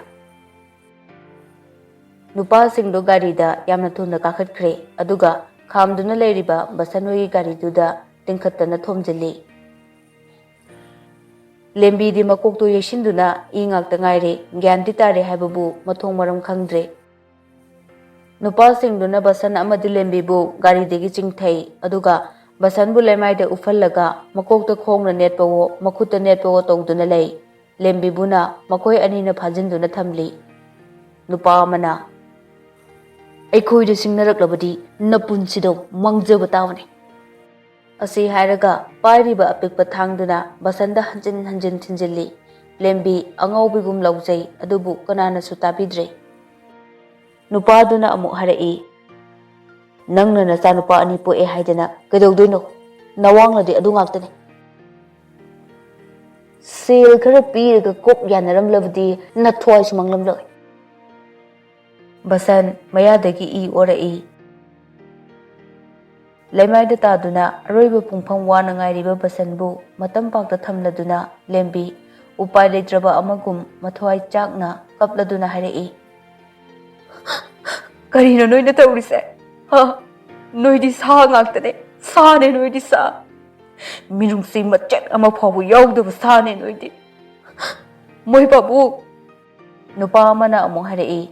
ꯅꯨꯄꯥꯁꯤꯡꯗꯨ ꯒꯥꯔꯤꯗ ꯌꯥꯝꯅ ꯊꯨꯅ ꯀꯥꯈꯠꯈ꯭ꯔꯦ, ꯑꯗꯨꯒ ꯈꯥꯝꯗꯨꯅ ꯂꯩꯔꯤꯕ ꯕꯁꯟ ꯍꯣꯏꯒꯤ ꯒꯥꯔꯤꯗꯨꯗ ꯇꯤꯡꯈꯠꯇꯅ ꯊꯣꯝꯖꯤꯜꯂꯤ꯫ ꯂꯦꯝꯕꯤꯗꯤ ꯃꯀꯣꯛꯇꯨ ꯌꯩꯁꯤꯟꯗꯨꯅ ꯏ ꯉꯥꯛꯇ ꯉꯥꯏꯔꯦ, ꯒ꯭ꯌꯥꯟꯗꯤ ꯇꯥꯔꯦ ꯍꯥꯏꯕꯕꯨ ꯃꯊꯣꯡ ꯃꯔꯝ ꯈꯪꯗ꯭ꯔꯦ꯫ ꯅꯨꯄꯥꯁꯤꯡꯗꯨꯅ ꯕꯁꯟ ꯑꯃꯗꯤ ꯂꯦꯝꯕꯤꯕꯨ ꯒꯥꯔꯤꯗꯒꯤ ꯆꯤꯡꯊꯩ, ꯑꯗꯨꯒ ꯕꯁꯟꯕꯨ ꯂꯩꯃꯥꯏꯗ ꯎꯞꯍꯜꯂꯒ ꯃꯀꯣꯛꯇ ꯈꯣꯡꯅ ꯅꯦꯠꯄꯋꯣ, ꯃꯈꯨꯠꯇ ꯅꯦꯠꯄꯋꯣ ꯇꯧꯗꯨꯅ ꯂꯩ꯫ ꯂꯦꯝꯕꯤꯕꯨꯅ ꯃꯈꯣꯏ ꯑꯅꯤꯅ ꯐꯥꯖꯤꯟꯗꯨꯅ ꯊꯝꯂꯤ꯫ ꯅꯨꯄꯥ ꯑꯃꯅ, "ꯑꯩꯈꯣꯏꯗ ꯁꯤꯡꯅꯔꯛꯂꯕꯗꯤ ꯅꯄꯨꯟꯁꯤꯗꯣ ꯃꯥꯡꯖꯕ ꯇꯥꯕꯅꯤ"꯫ ꯑꯁꯤ ꯍꯥꯏꯔꯒ ꯄꯥꯏꯔꯤꯕ ꯑꯄꯤꯛꯄ ꯊꯥꯡꯗꯨꯅ ꯕꯁꯟꯗ ꯍꯟꯖꯤꯟ ꯍꯟꯖꯤꯟ ꯊꯤꯟꯖꯤꯜꯂꯤ꯫ ꯂꯦꯝꯕꯤ ꯑꯉꯥꯎꯕꯤꯒꯨꯝ ꯂꯥꯎꯖꯩ, ꯑꯗꯨꯕꯨ ꯀꯅꯥꯅꯁꯨ ꯇꯥꯕꯤꯗ꯭ꯔꯦ꯫ ꯅꯨꯄꯥꯗꯨꯅ ꯑꯃꯨꯛ ꯍꯥꯏꯔꯛꯏ, "ꯅꯪꯅ ꯅꯆꯥꯅꯨꯄꯥ ꯑꯅꯤ ꯄꯣꯛꯑꯦ ꯍꯥꯏꯗꯅ ꯀꯩꯗꯧꯗꯣꯏꯅꯣ? ꯅꯋꯥꯡꯅꯗꯤ ꯑꯗꯨ ꯉꯥꯛꯇꯅꯤ꯫ ꯁꯦꯜ ꯈꯔ ꯄꯤꯔꯒ ꯀꯣꯛ ꯌꯥꯅꯔꯝꯂꯕꯗꯤ ꯅꯊ꯭ꯋꯥꯏꯁꯨ ꯃꯥꯡꯂꯝꯂꯣꯏ"꯫ ꯕꯁꯟ ꯃꯌꯥꯗꯒꯤ ꯏ ꯑꯣꯔꯛꯏ꯫ ꯂꯩꯃꯥꯏꯗ ꯇꯥꯗꯨꯅ ꯑꯔꯣꯏꯕ ꯄꯨꯡꯐꯝ ꯋꯥꯅ ꯉꯥꯏꯔꯤꯕ ꯕꯁꯟꯕꯨ ꯃꯇꯝ ꯄꯥꯛꯇ ꯊꯝꯂꯗꯨꯅ ꯂꯦꯝꯕꯤ ꯎꯄꯥꯏ ꯂꯩꯇ꯭ꯔꯕ ꯑꯃꯒꯨꯝ ꯃꯊ꯭ꯋꯥꯏ ꯆꯥꯛꯅ ꯀꯞꯂꯗꯨꯅ ꯍꯥꯏꯔꯛꯏ, "ꯀꯔꯤꯅꯣ ꯅꯣꯏꯅ ꯇꯧꯔꯤꯁꯦ? ꯍꯥ? ꯅꯣꯏꯗꯤ ꯁꯥ ꯉꯥꯛꯇꯅꯦ, ꯁꯥꯅꯦ ꯅꯣꯏꯗꯤ ꯁꯥ꯫ ꯃꯤꯅꯨꯡꯁꯤ ꯃꯆꯦꯠ ꯑꯃ ꯐꯥꯎꯕ ꯌꯥꯎꯗꯕ ꯁꯥꯅꯦ ꯅꯣꯏꯗꯤ꯫ ꯃꯣꯏ ꯄꯥꯕꯨ"꯫ ꯅꯨꯄꯥ ꯑꯃꯅ ꯑꯃꯨꯛ ꯍꯥꯏꯔꯛꯏ,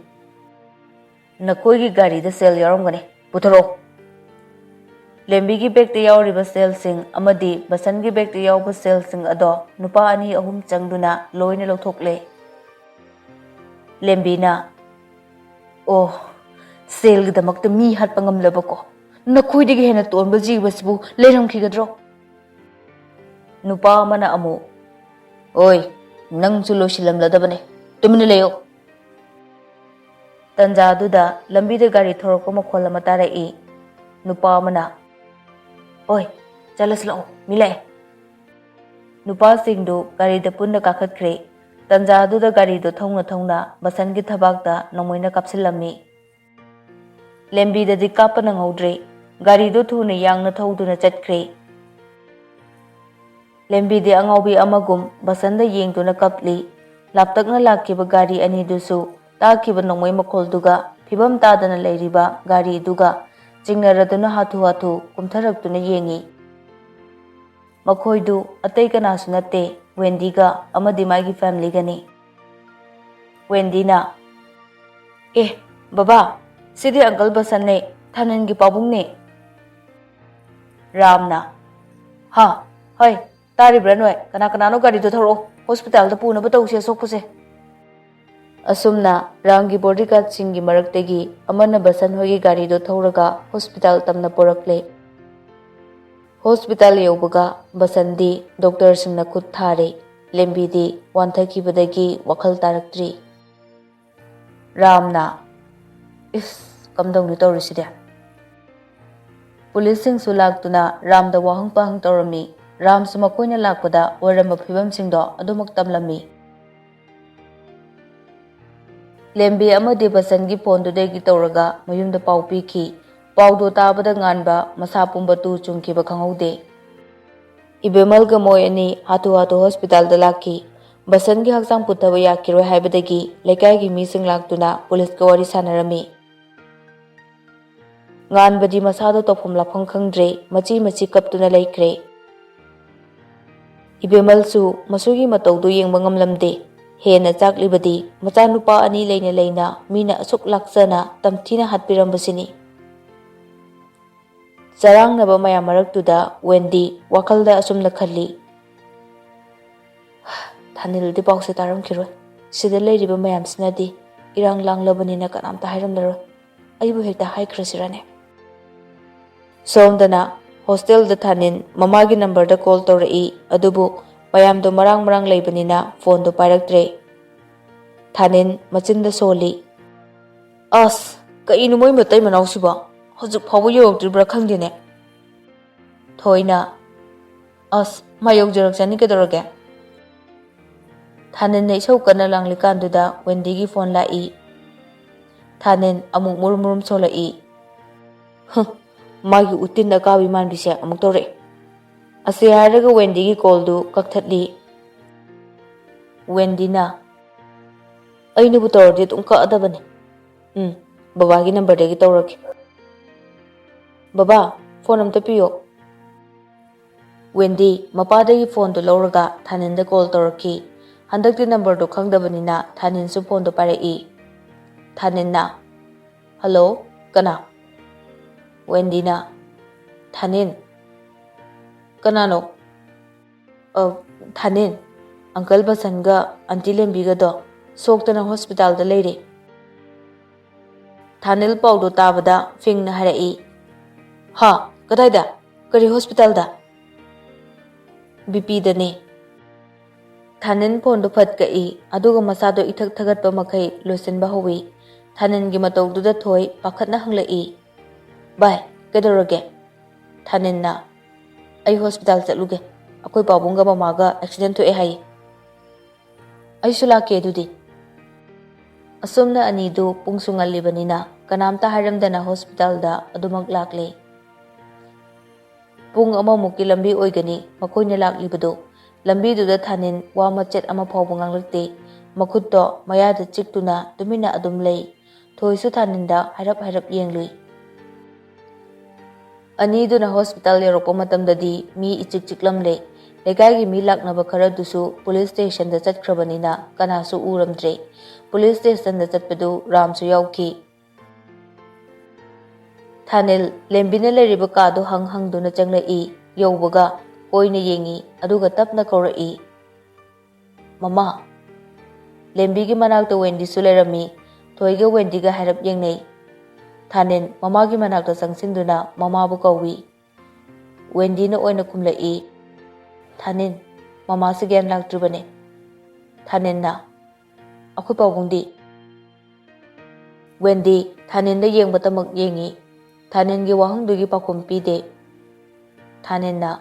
"ꯅꯈꯣꯏꯒꯤ ꯒꯥꯔꯤꯗ ꯁꯦꯜ ꯌꯥꯎꯔꯝꯒꯅꯤ, ꯄꯨꯊꯣꯔꯛꯑꯣ"꯫ ꯂꯦꯝꯕꯤꯒꯤ ꯕꯦꯒꯇ ꯌꯥꯎꯔꯤꯕ ꯁꯦꯜꯁꯤꯡ ꯑꯃꯗꯤ ꯕꯁꯟꯒꯤ ꯕꯦꯒꯇ ꯌꯥꯎꯕ ꯁꯦꯜꯁꯤꯡ ꯑꯗꯣ ꯅꯨꯄꯥ ꯑꯅꯤ ꯑꯍꯨꯝ ꯆꯪꯗꯨꯅ ꯂꯣꯏꯅ ꯂꯧꯊꯣꯛꯂꯦ꯫ ꯂꯦꯝꯕꯤꯅ, "ꯑꯣ, ꯁꯦꯜꯒꯤꯗꯃꯛꯇ ꯃꯤ ꯍꯥꯠꯄ ꯉꯝꯂꯕꯀꯣ? ꯅꯈꯣꯏꯗꯒꯤ ꯍꯦꯟꯅ ꯇꯣꯟꯕ ꯖꯤꯕꯁꯤꯕꯨ ꯂꯩꯔꯝꯈꯤꯒꯗ꯭ꯔꯣ?" ꯅꯨꯄꯥ ꯑꯃꯅ ꯑꯃꯨꯛ, "ꯑꯣꯏ, ꯅꯪꯁꯨ ꯂꯣꯏꯁꯤꯜꯂꯝꯂꯗꯕꯅꯦ, ꯇꯨꯃꯤꯟꯅ ꯂꯩꯌꯣ"꯫ ꯇꯟꯖꯥꯗꯨꯗ ꯂꯝꯕꯤꯗ ꯒꯥꯔꯤ ꯊꯧꯔꯛꯄ ꯃꯈꯣꯜ ꯑꯃ ꯇꯥꯔꯛꯏ꯫ ꯅꯨꯄꯥ ꯑꯃꯅ, "ꯑꯣꯏ, ꯆꯠꯂꯁꯤ ꯂꯥꯛꯑꯣ, ꯃꯤ ꯂꯥꯛꯑꯦ"꯫ ꯅꯨꯄꯥꯁꯤꯡꯗꯨ ꯒꯥꯔꯤꯗ ꯄꯨꯟꯅ ꯀꯥꯈꯠꯈ꯭ꯔꯦ꯫ ꯇꯟꯖꯥꯗꯨꯗ ꯒꯥꯔꯤꯗꯨ ꯊꯧꯅ ꯊꯧꯅ ꯕꯁꯟꯒꯤ ꯊꯕꯥꯛꯇ ꯅꯣꯡꯃꯩꯅ ꯀꯥꯞꯁꯤꯜꯂꯝꯃꯤ꯫ ꯂꯦꯝꯕꯤꯗꯗꯤ ꯀꯥꯞꯄ ꯅꯪꯍꯧꯗ꯭ꯔꯦ꯫ ꯒꯥꯔꯤꯗꯨ ꯊꯨꯅ ꯌꯥꯡꯅ ꯊꯧꯗꯨꯅ ꯆꯠꯈ꯭ꯔꯦ꯫ ꯂꯦꯝꯕꯤꯗꯤ ꯑꯉꯥꯎꯕꯤ ꯑꯃꯒꯨꯝ ꯕꯁꯟꯗ ꯌꯦꯡꯗꯨꯅ ꯀꯞꯂꯤ꯫ ꯂꯥꯞꯇꯛꯅ ꯂꯥꯛꯈꯤꯕ ꯒꯥꯔꯤ ꯑꯅꯤꯗꯨꯁꯨ ꯇꯥꯈꯤꯕ ꯅꯣꯡꯃꯩ ꯃꯈꯣꯜꯗꯨꯒ ꯐꯤꯕꯝ ꯇꯥꯗꯅ ꯂꯩꯔꯤꯕ ꯒꯥꯔꯤꯗꯨꯒ ꯆꯤꯡꯅꯔꯗꯨꯅ ꯍꯥꯊꯨ ꯍꯥꯊꯨ ꯀꯨꯝꯊꯔꯛꯇꯨꯅ ꯌꯦꯡꯉꯤ꯫ ꯃꯈꯣꯏꯗꯨ ꯑꯇꯩ ꯀꯅꯥꯁꯨ ꯅꯠꯇꯦ, ꯋꯦꯟꯗꯤꯒ ꯑꯃꯗꯤ ꯃꯥꯒꯤ ꯐꯦꯃꯤꯂꯤꯒꯅꯤ꯫ ꯋꯦꯟꯗꯤꯅ, "ꯑꯦ, ꯕꯕꯥ, ꯁꯤꯗꯤ ꯑꯪꯀꯜ ꯕꯁꯟꯅꯦ, ꯊꯥꯅꯟꯒꯤ ꯄꯥꯕꯨꯡꯅꯦ"꯫ ꯔꯥꯝꯅ, "ꯍꯥ? ꯍꯣꯏ, ꯇꯥꯔꯤꯕ꯭ꯔꯥ ꯅꯣꯏ? ꯀꯅꯥ ꯀꯅꯥꯅꯣ ꯒꯥꯔꯤꯗꯣ ꯊꯧꯔꯛꯑꯣ, ꯍꯣꯁꯄꯤꯇꯥꯜꯗ ꯄꯨꯅꯕ ꯇꯧꯁꯦ ꯑꯁꯣꯛꯄꯁꯦ꯫" ꯑꯁꯨꯝꯅ ꯔꯥꯝꯒꯤ ꯕꯣꯗꯤꯒꯥꯔꯗꯁꯤꯡꯒꯤ ꯃꯔꯛꯇꯒꯤ ꯑꯃꯅ ꯕꯁꯟ ꯍꯣꯏꯒꯤ ꯒꯥꯔꯤꯗꯣ ꯊꯧꯔꯒ ꯍꯣꯁꯄꯤꯇꯥꯜ ꯇꯝꯅ ꯄꯨꯔꯛꯂꯦ꯫ ꯍꯣꯁꯄꯤꯇꯥꯜ ꯌꯧꯕꯒ ꯕꯁꯟꯗꯤ ꯗꯣꯛꯇꯔꯁꯤꯡꯅ ꯈꯨꯠ ꯊꯥꯔꯦ꯫ ꯂꯦꯝꯕꯤꯗꯤ ꯋꯥꯟꯊꯈꯤꯕꯗꯒꯤ ꯋꯥꯈꯜ ꯇꯥꯔꯛꯇ꯭ꯔꯤ꯫ ꯔꯥꯝꯅ, "ꯏꯁ, ꯀꯝꯗꯧꯅꯤ ꯇꯧꯔꯤꯁꯤꯗꯤ?" ꯄꯨꯂꯤꯁꯁꯤꯡꯁꯨ ꯂꯥꯛꯇꯨꯅ ꯔꯥꯝꯗ ꯋꯥꯍꯪ ꯄꯥꯍꯪ ꯇꯧꯔꯝꯃꯤ꯫ ꯔꯥꯝꯁꯨ ꯃꯈꯣꯏꯅ ꯂꯥꯛꯄꯗ ꯑꯣꯏꯔꯝꯕ ꯐꯤꯕꯝꯁꯤꯡꯗꯣ ꯑꯗꯨꯃꯛ ꯇꯝꯂꯝꯃꯤ꯫ ꯂꯦꯝꯕꯤ ꯑꯃꯗꯤ ꯕꯁꯟꯒꯤ ꯐꯣꯟꯗꯨꯗꯒꯤ ꯇꯧꯔꯒ ꯃꯌꯨꯝꯗ ꯄꯥꯎ ꯄꯤꯈꯤ꯫ ꯄꯥꯎꯗꯣ ꯇꯥꯕꯗ ꯉꯥꯟꯕ ꯃꯁꯥ ꯄꯨꯝꯕ ꯇꯨ ꯆꯨꯡꯈꯤꯕ ꯈꯪꯍꯧꯗꯦ꯫ ꯏꯕꯦꯃꯜꯒ ꯃꯣꯏ ꯑꯅꯤ ꯍꯥꯊꯨ ꯍꯥꯊꯨ ꯍꯣꯁꯄꯤꯇꯥꯜꯗ ꯂꯥꯛꯈꯤ꯫ ꯕꯁꯟꯒꯤ ꯍꯛꯆꯥꯡ ꯄꯨꯊꯕ ꯌꯥꯈꯤꯔꯣꯏ ꯍꯥꯏꯕꯗꯒꯤ ꯂꯩꯀꯥꯏꯒꯤ ꯃꯤꯁꯤꯡ ꯂꯥꯛꯇꯨꯅ ꯄꯨꯂꯤꯁꯀ ꯋꯥꯔꯤ ꯁꯥꯟꯅꯔꯝꯃꯤ꯫ ꯉꯥꯟꯕꯗꯤ ꯃꯁꯥꯗꯣ ꯇꯧꯐꯝ ꯂꯥꯛꯐꯝ ꯈꯪꯗ꯭ꯔꯦ, ꯃꯆꯤ ꯃꯆꯤ ꯀꯞꯇꯨꯅ ꯂꯩꯈ꯭ꯔꯦ꯫ ꯏꯕꯦꯃꯜꯁꯨ ꯃꯁꯨꯒꯤ ꯃꯇꯧꯗꯨ ꯌꯦꯡꯕ ꯉꯝꯂꯝꯗꯦ꯫ ꯍꯦꯟꯅ ꯆꯥꯛꯂꯤꯕꯗꯤ ꯃꯆꯥꯅꯨꯄꯥ ꯑꯅꯤ ꯂꯩꯅ ꯂꯩꯅ ꯃꯤꯅ ꯑꯁꯨꯛ ꯂꯥꯛꯆꯅ ꯇꯝꯊꯤꯅ ꯍꯥꯠꯄꯤꯔꯝꯕꯁꯤꯅꯤ꯫ ꯆꯔꯥꯡꯅꯕ ꯃꯌꯥꯝ ꯃꯔꯛꯇꯨꯗ ꯋꯦꯟꯗꯤ ꯋꯥꯈꯜꯗ ꯑꯁꯨꯝꯅ ꯈꯜꯂꯤ, "ꯊꯥꯅꯤꯜꯗꯤ ꯄꯥꯎꯁꯦ ꯇꯥꯔꯝꯈꯤꯔꯣꯏ꯫ ꯁꯤꯗ ꯂꯩꯔꯤꯕ ꯃꯌꯥꯝꯁꯤꯅꯗꯤ ꯏꯔꯥꯡ ꯂꯥꯡꯂꯕꯅꯤꯅ ꯀꯅꯥꯝꯇ ꯍꯥꯏꯔꯝꯂꯔꯣꯏ꯫ ꯑꯩꯕꯨ ꯍꯦꯛꯇ ꯍꯥꯏꯈ꯭ꯔꯁꯤꯔꯅꯦ?" ꯁꯣꯝꯗꯅ ꯍꯣꯁꯇꯦꯜꯗ ꯊꯥꯅꯤꯟ ꯃꯃꯥꯒꯤ ꯅꯝꯕꯔꯗ ꯀꯣꯜ ꯇꯧꯔꯛꯏ, ꯑꯗꯨꯕꯨ ꯃꯌꯥꯝꯗꯣ ꯃꯔꯥꯡ ꯃꯔꯥꯡ ꯂꯩꯕꯅꯤꯅ ꯐꯣꯟꯗꯣ ꯄꯥꯏꯔꯛꯇ꯭ꯔꯦ꯫ ꯊꯥꯅꯤꯟ ꯃꯆꯤꯟꯗ ꯁꯣꯜꯂꯤ, "ꯑꯁ, ꯀꯩꯅꯣ ꯃꯣꯏ ꯃꯇꯩ ꯃꯅꯥꯎꯁꯤꯕꯣ? ꯍꯧꯖꯤꯛ ꯐꯥꯎꯕ ꯌꯧꯔꯛꯇ꯭ꯔꯤꯕ꯭ꯔꯥ ꯈꯪꯗꯦꯅꯦ꯫" ꯊꯣꯏꯅ, "ꯑꯁ, ꯃꯥ ꯌꯧꯖꯔꯛꯆꯅꯤ ꯀꯩꯗꯧꯔꯒꯦ?" ꯊꯥꯅꯤꯟꯅ ꯏꯁꯧ ꯀꯟꯅ ꯂꯥꯡꯂꯤꯀꯥꯟꯗꯨꯗ ꯋꯦꯟꯗꯤꯒꯤ ꯐꯣꯟ ꯂꯥꯛꯏ꯫ ꯊꯥꯅꯤꯟ ꯑꯃꯨꯛ ꯃꯨꯔꯨꯝ ꯃꯨꯔꯨꯝ ꯁꯣꯜꯂꯛꯏ꯫ "ꯍꯨꯝ, ꯃꯥꯒꯤ ꯎꯇꯤꯟ ꯑꯀꯥꯕꯤ ꯃꯥꯟꯕꯤꯁꯦ ꯑꯃꯨꯛ ꯇꯧꯔꯛꯑꯦ꯫" ꯑꯁꯤ ꯍꯥꯏꯔꯒ ꯋꯦꯟꯗꯤꯒꯤ ꯀꯣꯜꯗꯨ ꯀꯛꯊꯠꯂꯤ꯫ ꯋꯦꯟꯗꯤꯅ, "ꯑꯩꯅꯕꯨ ꯇꯧꯔꯗꯤ ꯑꯗꯨꯝ ꯀꯛꯑꯗꯕꯅꯤ꯫ ꯎꯝ, ꯕꯕꯥꯒꯤ ꯅꯝꯕꯔꯗꯒꯤ ꯇꯧꯔꯒꯦ꯫ ꯕꯕꯥ, ꯐꯣꯟ ꯑꯝꯇ ꯄꯤꯌꯣ꯫" ꯋꯦꯟꯗꯤ ꯃꯄꯥꯗꯒꯤ ꯐꯣꯟꯗꯨ ꯂꯧꯔꯒ ꯊꯥꯅꯤꯟꯗ ꯀꯣꯜ ꯇꯧꯔꯛꯈꯤ꯫ ꯍꯟꯗꯛꯇꯤ ꯅꯝꯕꯔꯗꯨ ꯈꯪꯗꯕꯅꯤꯅ ꯊꯥꯅꯤꯟꯁꯨ ꯐꯣꯟꯗꯨ ꯄꯥꯏꯔꯛꯏ꯫ ꯊꯥꯅꯤꯟꯅ, "ꯍꯜꯂꯣ, ꯀꯅꯥ?" ꯋꯦꯟꯗꯤꯅ, "ꯊꯥꯅꯤꯟ, "ꯀꯅꯥꯅꯣ?" "ꯑ, ꯊꯥꯅꯤꯜ, ꯑꯪꯀꯜ ꯕꯁꯟꯒ ꯑꯟꯇꯤ ꯂꯦꯝꯕꯤꯒꯗꯣ ꯁꯣꯛꯇꯅ ꯍꯣꯁꯄꯤꯇꯥꯜꯗ ꯂꯩꯔꯦ꯫" ꯊꯥꯅꯤꯜ ꯄꯥꯎꯗꯣ ꯇꯥꯕꯗ ꯐꯤꯡꯅ ꯍꯥꯏꯔꯛꯏ, "ꯍꯥ? ꯀꯗꯥꯏꯗ? ꯀꯔꯤ ꯍꯣꯁꯄꯤꯇꯥꯜꯗ?" "ꯕꯤꯄꯤꯗꯅꯦ꯫" ꯊꯥꯅꯤꯜ ꯐꯣꯟꯗꯣ ꯐꯠ ꯀꯛꯏ, ꯑꯗꯨꯒ ꯃꯁꯥꯗꯣ ꯏꯊꯛ ꯊꯥꯒꯠꯄ ꯃꯈꯩ ꯂꯣꯏꯁꯤꯟꯕ ꯍꯧꯏ꯫ ꯊꯥꯅꯤꯜꯒꯤ ꯃꯇꯧꯗꯨꯗ ꯊꯣꯏ ꯄꯥꯈꯠꯅ ꯍꯪꯂꯛꯏ, "ꯚꯥꯏ, ꯀꯩꯗꯧꯔꯒꯦ?" ꯊꯥꯅꯤꯜꯅ, "ꯑꯩ ꯍꯣꯁꯄꯤꯇꯥꯜ ꯆꯠꯂꯨꯒꯦ꯫ ꯑꯩꯈꯣꯏ ꯄꯥꯕꯨꯡꯒ ꯃꯃꯥꯒ ꯑꯦꯛꯁꯤꯗꯦꯟ ꯊꯣꯛꯑꯦ ꯍꯥꯏꯌꯦ꯫" "ꯑꯩꯁꯨ ꯂꯥꯛꯀꯦ ꯑꯗꯨꯗꯤ꯫" ꯑꯁꯨꯝꯅ ꯑꯅꯤꯗꯨ ꯄꯨꯡꯁꯨ ꯉꯜꯂꯤꯕꯅꯤꯅ ꯀꯅꯥꯝꯇ ꯍꯥꯏꯔꯝꯗꯅ ꯍꯣꯁꯄꯤꯇꯥꯜꯗ ꯑꯗꯨꯃꯛ ꯂꯥꯛꯂꯦ꯫ ꯄꯨꯡ ꯑꯃꯃꯨꯛꯀꯤ ꯂꯝꯕꯤ ꯑꯣꯏꯒꯅꯤ ꯃꯈꯣꯏꯅ ꯂꯥꯛꯂꯤꯕꯗꯨ꯫ ꯂꯝꯕꯤꯗꯨꯗ ꯊꯥꯅꯤꯜ ꯋꯥ ꯃꯆꯦꯠ ꯑꯃ ꯐꯥꯎꯕ ꯉꯥꯡꯂꯛꯇꯦ꯫ ꯃꯈꯨꯠꯇꯣ ꯃꯌꯥꯗ ꯆꯤꯛꯇꯨꯅ ꯇꯨꯃꯤꯟꯅ ꯑꯗꯨꯝ ꯂꯩ꯫ ꯊꯣꯏꯁꯨ ꯊꯥꯅꯤꯜꯗ ꯍꯥꯏꯔꯞ ꯍꯥꯏꯔꯞ ꯌꯦꯡꯂꯨꯏ꯫ ꯑꯅꯤꯗꯨꯅ ꯍꯣꯁꯄꯤꯇꯥꯜ ꯌꯧꯔꯛꯄ ꯃꯇꯝꯗꯗꯤ ꯃꯤ ꯏꯆꯤꯛ ꯆꯤꯛꯂꯝꯂꯦ꯫ ꯂꯩꯀꯥꯏꯒꯤ ꯃꯤ ꯂꯥꯛꯅꯕ ꯈꯔꯗꯨꯁꯨ ꯄꯨꯂꯤꯁ ꯁ꯭ꯇꯦꯁꯟꯗ ꯆꯠꯈ꯭ꯔꯕꯅꯤꯅ ꯀꯅꯥꯁꯨ ꯎꯔꯝꯗ꯭ꯔꯦ꯫ ꯄꯨꯂꯤꯁ ꯁ꯭ꯇꯦꯁꯟꯗ ꯆꯠꯄꯗꯨ ꯔꯥꯝꯁꯨ ꯌꯥꯎꯈꯤ꯫ ꯊꯥꯅꯤꯜ ꯂꯦꯝꯕꯤꯅ ꯂꯩꯔꯤꯕ ꯀꯥꯗꯨ ꯍꯪ ꯍꯪꯗꯨꯅ ꯆꯪꯂꯛꯏ꯫ ꯌꯧꯕꯒ ꯑꯣꯏꯅ ꯌꯦꯡꯉꯤ, ꯑꯗꯨꯒ ꯇꯞꯅ ꯀꯧꯔꯛꯏ, "ꯃꯃꯥ!" ꯂꯦꯝꯕꯤꯒꯤ ꯃꯅꯥꯛꯇ ꯋꯦꯟꯗꯤꯁꯨ ꯂꯩꯔꯝꯃꯤ꯫ ꯊꯣꯏꯒ ꯋꯦꯟꯗꯤꯒ ꯍꯥꯏꯔꯞ ꯌꯦꯡꯅꯩ꯫ ꯊꯥꯅꯤꯜ ꯃꯃꯥꯒꯤ ꯃꯅꯥꯛꯇ ꯆꯪꯁꯤꯟꯗꯨꯅ ꯃꯃꯥꯕꯨ ꯀꯧꯏ꯫ ꯋꯦꯟꯗꯤꯅ ꯑꯣꯏꯅ ꯈꯨꯝꯂꯛꯏ, "ꯊꯥꯅꯤꯜ, ꯃꯃꯥꯁꯤ ꯒ꯭ꯌꯥꯟ ꯂꯥꯛꯇ꯭ꯔꯤꯕꯅꯦ꯫" ꯊꯥꯅꯤꯜꯅ, "ꯑꯩꯈꯣꯏ ꯄꯥꯕꯨꯡꯗꯤ?" ꯋꯦꯟꯗꯤ ꯊꯥꯅꯤꯜꯗ ꯌꯦꯡꯕꯇꯃꯛ ꯌꯦꯡꯉꯤ꯫ ꯊꯥꯅꯤꯜꯒꯤ ꯋꯥꯍꯪꯗꯨꯒꯤ ꯄꯥꯎꯈꯨꯝ ꯄꯤꯗꯦ꯫ ꯊꯥꯅꯤꯜꯅ,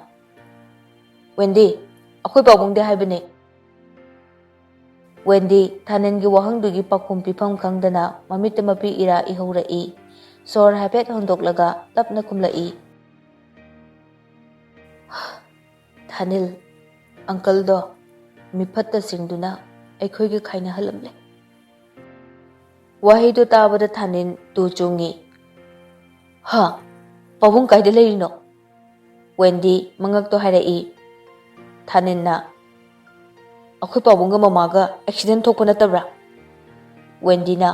"ꯋꯦꯟꯗꯤ, ꯑꯩꯈꯣꯏ ꯄꯥꯕꯨꯡꯗꯤ ꯍꯥꯏꯕꯅꯦ꯫" ꯋꯦꯟꯗꯤ ꯊꯥꯅꯤꯜꯒꯤ ꯋꯥꯍꯪꯗꯨꯒꯤ ꯄꯥꯎꯈꯨꯝ ꯄꯤꯐꯝ ꯈꯪꯗꯅ ꯃꯃꯤꯠꯇ ꯃꯄꯤ ꯏꯔꯥ ꯏꯍꯧꯔꯛꯏ꯫ ꯁꯣꯔ ꯍꯥꯏꯐꯦꯠ ꯍꯣꯟꯗꯣꯛꯂꯒ ꯇꯞꯅ ꯈꯨꯝꯂꯛꯏ, "ꯊꯥꯅꯤꯜ, ꯑꯪꯀꯜꯗꯣ ꯃꯤꯐꯠꯇ ꯁꯤꯡꯗꯨꯅ ꯑꯩꯈꯣꯏꯒ ꯈꯥꯏꯅꯍꯜꯂꯝꯂꯦ꯫" ꯋꯥꯍꯩꯗꯨ ꯇꯥꯕꯗ ꯊꯥꯅꯤꯜ ꯇꯨ ꯆꯨꯡꯉꯤ꯫ "ꯍꯥ? ꯄꯥꯕꯨꯡ ꯀꯥꯏꯗ ꯂꯩꯔꯤꯅꯣ?" ꯋꯦꯟꯗꯤ ꯃꯉꯛꯇꯣ ꯍꯥꯏꯔꯛꯏ꯫ ꯊꯥꯅꯤꯜꯅ, "ꯑꯩꯈꯣꯏ ꯄꯥꯕꯨꯡꯒ ꯃꯃꯥꯒ ꯑꯦꯛꯁꯤꯗꯦꯟ ꯊꯣꯛꯄ ꯅꯠꯇꯕ꯭ꯔꯥ?" ꯋꯦꯟꯗꯤꯅ,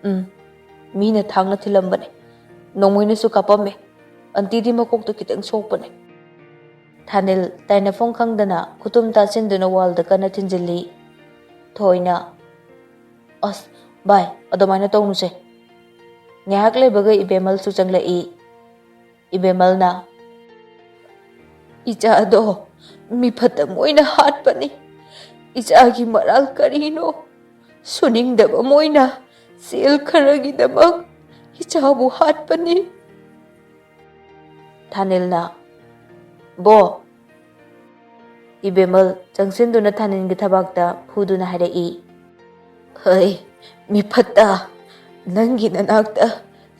"ꯎꯝ, ꯃꯤꯅ ꯊꯥꯡꯅ ꯊꯤꯜꯂꯝꯕꯅꯦ꯫ ꯅꯣꯡꯃꯩꯅꯁꯨ ꯀꯥꯞꯄꯝꯃꯦ꯫ ꯑꯟꯇꯤꯗꯤ ꯃꯀꯣꯛꯇ ꯈꯤꯇꯪ ꯁꯣꯛꯄꯅꯦ꯫" ꯊꯥꯅꯤꯜ ꯇꯥꯏꯅꯐꯝ ꯈꯪꯗꯅ ꯈꯨꯇꯨꯝ ꯇꯥꯁꯤꯟꯗꯨꯅ ꯋꯥꯜꯗ ꯀꯟꯅ ꯊꯤꯟꯖꯤꯜꯂꯤ꯫ ꯊꯣꯏꯅ, "ꯑꯁ, ꯚꯥꯏ, ꯑꯗꯨꯃꯥꯏꯅ ꯇꯧꯅꯨꯁꯦ꯫" ꯉꯥꯏꯍꯥꯛ ꯂꯩꯕꯒ ꯏꯕꯦꯝꯃꯜꯁꯨ ꯆꯪꯂꯛꯏ꯫ ꯏꯕꯦꯝꯃꯜꯅ, "ꯏꯆꯥꯗꯣ ꯃꯤꯐꯠꯇ ꯃꯣꯏꯅ ꯍꯥꯠꯄꯅꯤ꯫ ꯏꯆꯥꯒꯤ ꯃꯔꯥꯜ ꯀꯔꯤꯅꯣ? ꯁꯨꯅꯤꯡꯗꯕ ꯃꯣꯏꯅ ꯁꯦꯜ ꯈꯔꯒꯤꯗꯃꯛ ꯏꯆꯥꯕꯨ ꯍꯥꯠꯄꯅꯤ꯫" ꯊꯥꯅꯤꯜꯅ, "ꯕꯣ!" ꯏꯕꯦꯝꯃꯜ ꯆꯪꯁꯤꯟꯗꯨꯅ ꯊꯥꯅꯤꯜꯒꯤ ꯊꯕꯥꯛꯇ ꯐꯨꯗꯨꯅ ꯍꯥꯏꯔꯛꯏ, "ꯍꯩ, ꯃꯤꯐꯠꯇ, ꯅꯪꯒꯤ ꯅꯅꯥꯛꯇ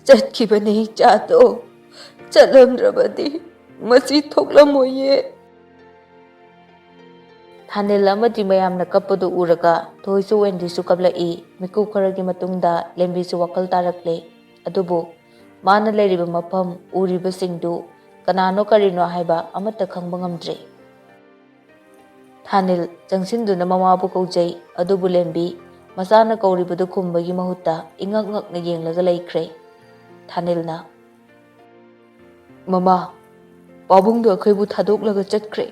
ꯆꯠꯈꯤꯕꯅꯦ ꯏꯆꯥꯗꯣ꯫ ꯆꯠꯂꯝꯗ꯭ꯔꯕꯗꯤ ꯃꯁꯤ ꯊꯣꯛꯂꯝꯃꯣꯏꯌꯦ꯫" ꯊꯥꯅꯤꯜ ꯑꯃꯗꯤ ꯃꯌꯥꯝꯅ ꯀꯞꯄꯗꯨ ꯎꯔꯒ ꯊꯣꯏꯁꯨ ꯋꯦꯟꯗꯤꯁꯨ ꯀꯞꯂꯛꯏ꯫ ꯃꯤꯀꯨꯞ ꯈꯔꯒꯤ ꯃꯇꯨꯡꯗ ꯂꯦꯝꯕꯤꯁꯨ ꯋꯥꯈꯜ ꯇꯥꯔꯛꯂꯦ꯫ ꯑꯗꯨꯕꯨ ꯃꯥꯅ ꯂꯩꯔꯤꯕ ꯃꯐꯝ, ꯎꯔꯤꯕꯁꯤꯡꯗꯨ ꯀꯅꯥꯅꯣ ꯀꯔꯤꯅꯣ ꯍꯥꯏꯕ ꯑꯃꯠꯇ ꯈꯪꯕ ꯉꯝꯗ꯭ꯔꯦ꯫ ꯊꯥꯅꯤꯜ ꯆꯪꯁꯤꯟꯗꯨꯅ ꯃꯃꯥꯕꯨ ꯀꯧꯖꯩ, ꯑꯗꯨꯕꯨ ꯂꯦꯝꯕꯤ ꯃꯆꯥꯅ ꯀꯧꯔꯤꯕꯗꯨ ꯈꯨꯝꯕꯒꯤ ꯃꯍꯨꯠꯇ ꯏꯉꯛ ꯉꯛꯅ ꯌꯦꯡꯂꯒ ꯂꯩꯈ꯭ꯔꯦ꯫ ꯊꯥꯅꯤꯜꯅ, "ꯃꯃꯥ, ꯄꯥꯕꯨꯡꯗꯣ ꯑꯩꯈꯣꯏꯕꯨ ꯊꯥꯗꯣꯛꯂꯒ ꯆꯠꯈ꯭ꯔꯦ,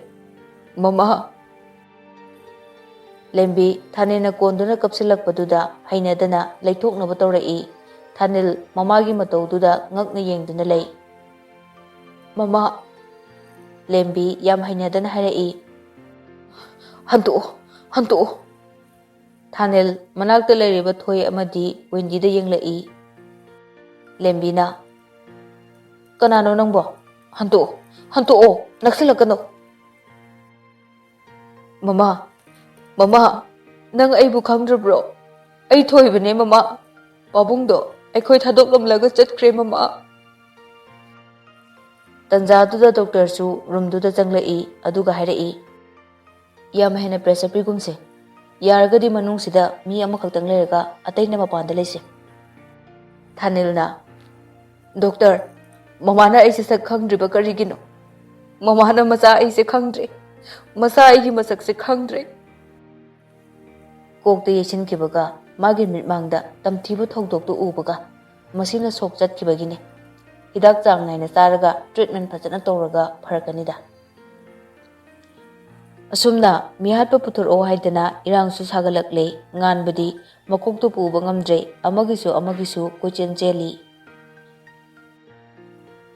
ꯃꯃꯥ꯫" ꯂꯦꯝꯕꯤ ꯊꯥꯅꯤꯜꯅ ꯀꯣꯟꯗꯨꯅ ꯀꯞꯁꯤꯜꯂꯛꯄꯗꯨꯗ ꯍꯩꯅꯗꯅ ꯂꯩꯊꯣꯛꯅꯕ ꯇꯧꯔꯛꯏ꯫ ꯊꯥꯅꯤꯜ ꯃꯃꯥꯒꯤ ꯃꯇꯧꯗꯨꯗ ꯉꯛꯅ ꯌꯦꯡꯗꯨꯅ ꯂꯩ꯫ "ꯃꯃꯥ!" ꯂꯦꯝꯕꯤ ꯌꯥꯝ ꯍꯩꯅꯗꯅ ꯍꯥꯏꯔꯛꯏ꯫ "ꯍꯟꯗꯣꯛꯑꯣ, ꯍꯟꯗꯣꯛꯑꯣ!" ꯊꯥꯅꯤꯜ ꯃꯅꯥꯛꯇ ꯂꯩꯔꯤꯕ ꯊꯣꯏ ꯑꯃꯗꯤ ꯋꯦꯟꯗꯤꯗ ꯌꯦꯡꯂꯛꯏ꯫ ꯂꯦꯝꯕꯤꯅ, "ꯀꯅꯥꯅꯣ ꯅꯪꯕꯣ? ꯍꯟꯗꯣꯛꯑꯣ, ꯍꯟꯗꯣꯛꯑꯣ, ꯅꯛꯁꯤꯜꯂꯛꯀꯅꯨ꯫" "ꯃꯃꯥ, ꯃꯃꯥ, ꯅꯪ ꯑꯩꯕꯨ ꯈꯪꯗ꯭ꯔꯕ꯭ꯔꯣ? ꯑꯩ ꯊꯣꯏꯕꯅꯦ, ꯃꯃꯥ꯫ ꯄꯥꯕꯨꯡꯗꯣ ꯑꯩꯈꯣꯏ ꯊꯥꯗꯣꯛꯂꯝꯂꯒ ꯆꯠꯈ꯭ꯔꯦ, ꯃꯃꯥ꯫" ꯇꯟꯖꯥꯗꯨꯗ ꯗꯣꯛꯇꯔꯁꯨ ꯔꯨꯝꯗꯨꯗ ꯆꯪꯂꯛꯏ, ꯑꯗꯨꯒ ꯍꯥꯏꯔꯛꯏ, "ꯌꯥꯝ ꯍꯦꯟꯅ ꯄ꯭ꯔꯦꯁꯔ ꯄꯤꯒꯨꯝꯁꯦ꯫ ꯌꯥꯔꯒꯗꯤ ꯃꯅꯨꯡꯁꯤꯗ ꯃꯤ ꯑꯃꯈꯛꯇꯪ ꯂꯩꯔꯒ ꯑꯇꯩꯅ ꯃꯄꯥꯟꯗ ꯂꯩꯁꯦ꯫" ꯊꯥꯅꯤꯜꯅ, "ꯗꯣꯛꯇꯔ, ꯃꯃꯥꯅ ꯑꯩꯁꯦ ꯁꯛ ꯈꯪꯗ꯭ꯔꯤꯕ ꯀꯔꯤꯒꯤꯅꯣ? ꯃꯃꯥꯅ ꯃꯆꯥ ꯑꯩꯁꯦ ꯈꯪꯗ꯭ꯔꯦ꯫ ꯃꯆꯥ ꯑꯩꯒꯤ ꯃꯁꯛꯁꯦ ꯈꯪꯗ꯭ꯔꯦ꯫" ꯀꯣꯛꯇ ꯌꯩꯁꯤꯟꯈꯤꯕꯒ ꯃꯥꯒꯤ ꯃꯤꯠꯃꯥꯡꯗ ꯇꯝꯊꯤꯕ ꯊꯧꯗꯣꯛꯇꯨ ꯎꯕꯒ, "ꯃꯁꯤꯅ ꯁꯣꯛ ꯆꯠꯈꯤꯕꯒꯤꯅꯦ꯫ ꯍꯤꯗꯥꯛ ꯆꯥꯡ ꯅꯥꯏꯅ ꯆꯥꯔꯒ ꯇ꯭ꯔꯤꯠꯃꯦꯟ ꯐꯖꯅ ꯇꯧꯔꯒ ꯐꯔꯛꯀꯅꯤꯗ꯫" ꯑꯁꯨꯝꯅ ꯃꯤꯍꯥꯠꯄ ꯄꯨꯊꯣꯔꯛꯑꯣ ꯍꯥꯏꯗꯅ ꯏꯔꯥꯡꯁꯨ ꯁꯥꯒꯠꯂꯛꯂꯦ꯫ ꯉꯥꯟꯕꯗꯤ ꯃꯀꯣꯛꯇꯨ ꯄꯨꯕ ꯉꯝꯗ꯭ꯔꯦ, ꯑꯃꯒꯤꯁꯨ ꯑꯃꯒꯤꯁꯨ ꯀꯣꯏꯆꯦꯟ ꯆꯦꯜꯂꯤ꯫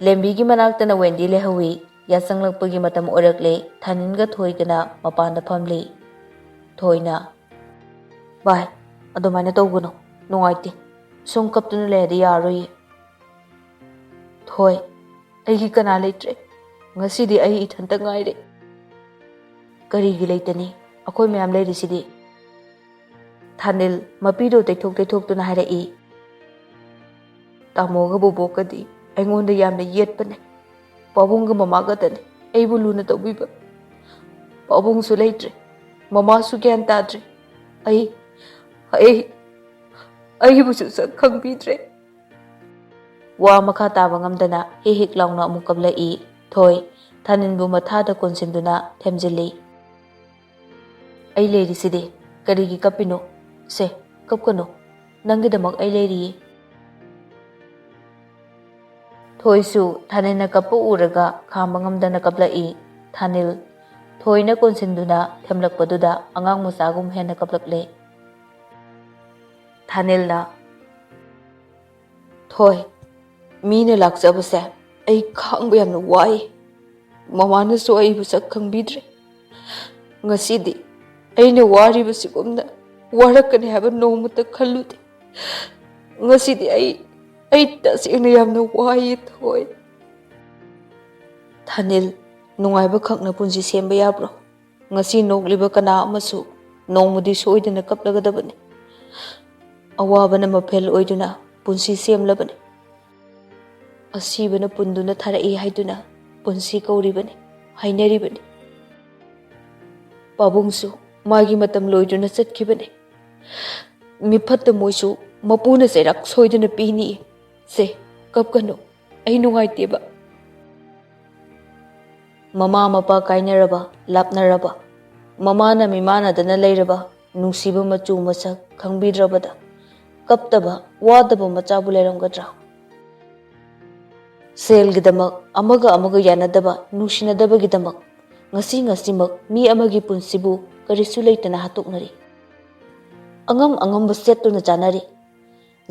ꯂꯦꯝꯕꯤꯒꯤ ꯃꯅꯥꯛꯇꯅ ꯋꯦꯟꯗꯤ ꯂꯩꯍꯧꯏ꯫ ꯌꯥꯆꯪꯂꯛꯄꯒꯤ ꯃꯇꯝ ꯑꯣꯏꯔꯛꯂꯦ꯫ ꯊꯥꯅꯤꯜꯒ ꯊꯣꯏꯒꯅ ꯃꯄꯥꯟꯗ ꯐꯝꯂꯤ꯫ ꯊꯣꯏꯅ, "ꯚꯥꯏ, ꯑꯗꯨꯃꯥꯏꯅ ꯇꯧꯒꯅꯨ, ꯅꯨꯡꯉꯥꯏꯇꯦ꯫ ꯁꯨꯝ ꯀꯞꯇꯨꯅ ꯂꯩꯔꯗꯤ ꯌꯥꯔꯣꯏꯌꯦ꯫" ꯊꯣꯏ, "ꯑꯩꯒꯤ ꯀꯅꯥ ꯂꯩꯇ꯭ꯔꯦ? ꯉꯁꯤꯗꯤ ꯑꯩ ꯏꯊꯟꯇ ꯉꯥꯏꯔꯦ꯫" "ꯀꯔꯤꯒꯤ ꯂꯩꯇꯅꯤ? ꯑꯩꯈꯣꯏ ꯃꯌꯥꯝ ꯂꯩꯔꯤꯁꯤꯗꯤ꯫" ꯊꯥꯅꯤꯜ ꯃꯄꯤꯗꯣ ꯇꯩꯊꯣꯛ ꯇꯩꯊꯣꯛꯇꯨꯅ ꯍꯥꯏꯔꯛꯏ꯫ "ꯇꯥꯃꯣꯒ ꯕꯣꯕꯣꯛꯀꯗꯤ ꯑꯩꯉꯣꯟꯗ ꯌꯥꯝꯅ ꯌꯦꯠꯄꯅꯦ꯫ ꯄꯥꯕꯨꯡꯒ ꯃꯃꯥꯒꯗꯅꯦ ꯑꯩꯕꯨ ꯂꯨꯅ ꯇꯧꯕꯤꯕ꯫ ꯄꯥꯕꯨꯡꯁꯨ ꯂꯩꯇ꯭ꯔꯦ, ꯃꯃꯥꯁꯨ ꯒ꯭ꯌꯥꯟ ꯇꯥꯗ꯭ꯔꯦ꯫ ꯑꯩ, ꯑꯩ, ꯑꯩꯕꯨꯁꯨ ꯁꯛ ꯈꯪꯕꯤꯗ꯭ꯔꯦ꯫" ꯋꯥ ꯃꯈꯥ ꯇꯥꯕ ꯉꯝꯗꯅ ꯍꯤꯛ ꯍꯤꯛ ꯂꯥꯎꯅ ꯑꯃꯨꯛ ꯀꯞꯂꯛꯏ꯫ ꯊꯣꯏ ꯊꯥꯅꯤꯜꯕꯨ ꯃꯊꯥꯗ ꯀꯣꯟꯁꯤꯟꯗꯨꯅ ꯊꯦꯝꯖꯤꯜꯂꯤ꯫ "ꯑꯩ ꯂꯩꯔꯤꯁꯤꯗꯤ, ꯀꯔꯤꯒꯤ ꯀꯞꯄꯤꯅꯣ? ꯁꯦ, ꯀꯞꯀꯅꯨ, ꯅꯪꯒꯤꯗꯃꯛ ꯑꯩ ꯂꯩꯔꯤꯌꯦ꯫" ꯊꯣꯏꯁꯨ ꯊꯥꯅꯤꯜꯅ ꯀꯞꯄ ꯎꯔꯒ ꯈꯥꯝꯕ ꯉꯝꯗꯅ ꯀꯞꯂꯛꯏ꯫ ꯊꯥꯅꯤꯜ ꯊꯣꯏꯅ ꯀꯣꯟꯁꯤꯟꯗꯨꯅ ꯊꯦꯝꯂꯛꯄꯗꯨꯗ ꯑꯉꯥꯡ ꯃꯆꯥꯒꯨꯝ ꯍꯦꯟꯅ ꯀꯞꯂꯛꯂꯦ꯫ ꯊꯥꯅꯤꯜꯅ, "ꯊꯣꯏ, ꯃꯤꯅ ꯂꯥꯛꯆꯕꯁꯦ ꯑꯩ ꯈꯥꯡꯕ ꯌꯥꯝꯅ ꯋꯥꯏ꯫ ꯃꯃꯥꯅꯁꯨ ꯑꯩꯕꯨ ꯁꯛ ꯈꯪꯕꯤꯗ꯭ꯔꯦ꯫ ꯉꯁꯤꯗꯤ ꯑꯩꯅ ꯋꯥꯔꯤꯕꯁꯤꯒꯨꯝꯅ ꯋꯥꯔꯛꯀꯅꯤ ꯍꯥꯏꯕ ꯅꯣꯡꯃꯇ ꯈꯜꯂꯨꯗꯦ꯫ ꯉꯁꯤꯗꯤ ꯑꯩ, ꯑꯩ ꯇꯁꯦꯡꯅ ꯌꯥꯝꯅ ꯋꯥꯏꯌꯦ, ꯊꯣꯏ꯫" ꯊꯥꯅꯤꯜ, ꯅꯨꯡꯉꯥꯏꯕ ꯈꯛꯅ ꯄꯨꯟꯁꯤ ꯁꯦꯝꯕ ꯌꯥꯕ꯭ꯔꯣ? ꯉꯁꯤ ꯅꯣꯛꯂꯤꯕ ꯀꯅꯥ ꯑꯃꯁꯨ ꯅꯣꯡꯃꯗꯤ ꯁꯣꯏꯗꯅ ꯀꯞꯂꯒꯗꯕꯅꯤ꯫ ꯑꯋꯥꯕꯅ ꯃꯐꯦꯜ ꯑꯣꯏꯗꯨꯅ ꯄꯨꯟꯁꯤ ꯁꯦꯝꯂꯕꯅꯤ꯫ ꯑꯁꯤꯕꯅ ꯄꯨꯟꯗꯨꯅ ꯊꯥꯔꯛꯏ ꯍꯥꯏꯗꯨꯅ ꯄꯨꯟꯁꯤ ꯀꯧꯔꯤꯕꯅꯤ, ꯍꯥꯏꯅꯔꯤꯕꯅꯤ꯫ ꯄꯥꯕꯨꯡꯁꯨ ꯃꯥꯒꯤ ꯃꯇꯝ ꯂꯣꯏꯗꯨꯅ ꯆꯠꯈꯤꯕꯅꯤ꯫ ꯃꯤꯐꯠꯇ ꯃꯣꯏꯁꯨ ꯃꯄꯨꯅ ꯆꯩꯔꯥꯛ ꯁꯣꯏꯗꯅ ꯄꯤꯅꯤ꯫ ꯁꯦ, ꯀꯞꯀꯅꯨ, ꯑꯩ ꯅꯨꯡꯉꯥꯏꯇꯦꯕ꯫ ꯃꯃꯥ ꯃꯄꯥ ꯀꯥꯏꯅꯔꯕ, ꯂꯥꯞꯅꯔꯕ, ꯃꯃꯥꯅ ꯃꯤꯃꯥꯟꯅꯗꯅ ꯂꯩꯔꯕ, ꯅꯨꯡꯁꯤꯕ ꯃꯆꯨ ꯃꯁꯛ ꯈꯪꯕꯤꯗ꯭ꯔꯕꯗ ꯀꯞꯇꯕ, ꯋꯥꯗꯕ ꯃꯆꯥꯕꯨ ꯂꯩꯔꯝꯒꯗ꯭ꯔꯥ? ꯁꯦꯜꯒꯤꯗꯃꯛ, ꯑꯃꯒ ꯑꯃꯒ ꯌꯥꯅꯗꯕ, ꯅꯨꯡꯁꯤꯅꯗꯕꯒꯤꯗꯃꯛ ꯉꯁꯤ ꯉꯁꯤꯃꯛ ꯃꯤ ꯑꯃꯒꯤ ꯄꯨꯟꯁꯤꯕꯨ ꯀꯔꯤꯁꯨ ꯂꯩꯇꯅ ꯍꯥꯠꯇꯣꯛꯅꯔꯤ꯫ ꯑꯉꯝ ꯑꯉꯝꯕ ꯁꯦꯠꯇꯨꯅ ꯆꯥꯅꯔꯤ꯫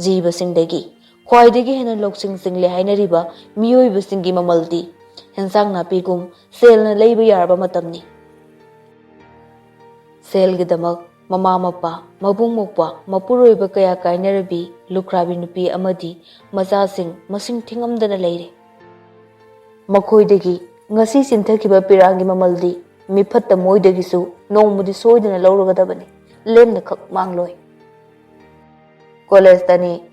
ꯖꯤꯕꯁꯤꯡꯗꯒꯤ ꯈ꯭ꯋꯥꯏꯗꯒꯤ ꯍꯦꯟꯅ ꯂꯧꯁꯤꯡ ꯆꯤꯡꯂꯦ ꯍꯥꯏꯅꯔꯤꯕ ꯃꯤꯑꯣꯏꯕꯁꯤꯡꯒꯤ ꯃꯃꯜꯗꯤ ꯍꯦꯟꯁꯥꯡ ꯅꯥꯄꯤꯒꯨꯝ ꯁꯦꯜꯅ ꯂꯩꯕ ꯌꯥꯔꯕ ꯃꯇꯝꯅꯤ꯫ ꯁꯦꯜꯒꯤꯗꯃꯛ ꯃꯃꯥ ꯃꯄꯥ, ꯃꯕꯨꯡ ꯃꯧꯄ꯭ꯋꯥ, ꯃꯄꯨꯔꯣꯏꯕ ꯀꯌꯥ ꯀꯥꯏꯅꯔꯕꯤ ꯂꯨꯈ꯭ꯔꯥꯕꯤ ꯅꯨꯄꯤ ꯑꯃꯗꯤ ꯃꯆꯥꯁꯤꯡ ꯃꯁꯤꯡ ꯊꯤꯉꯝꯗꯅ ꯂꯩꯔꯦ꯫ ꯃꯈꯣꯏꯗꯒꯤ ꯉꯁꯤ ꯆꯤꯟꯊꯈꯤꯕ ꯄꯤꯔꯥꯡꯒꯤ ꯃꯃꯜꯗꯤ ꯃꯤꯐꯠꯇ ꯃꯣꯏꯗꯒꯤꯁꯨ ꯅꯣꯡꯃꯗꯤ ꯁꯣꯏꯗꯅ ꯂꯧꯔꯒꯗꯕꯅꯤ, ꯂꯦꯝꯅꯈꯛ ꯃꯥꯡꯂꯣꯏ꯫ ꯀꯣꯂꯦꯖꯇꯅꯤ꯫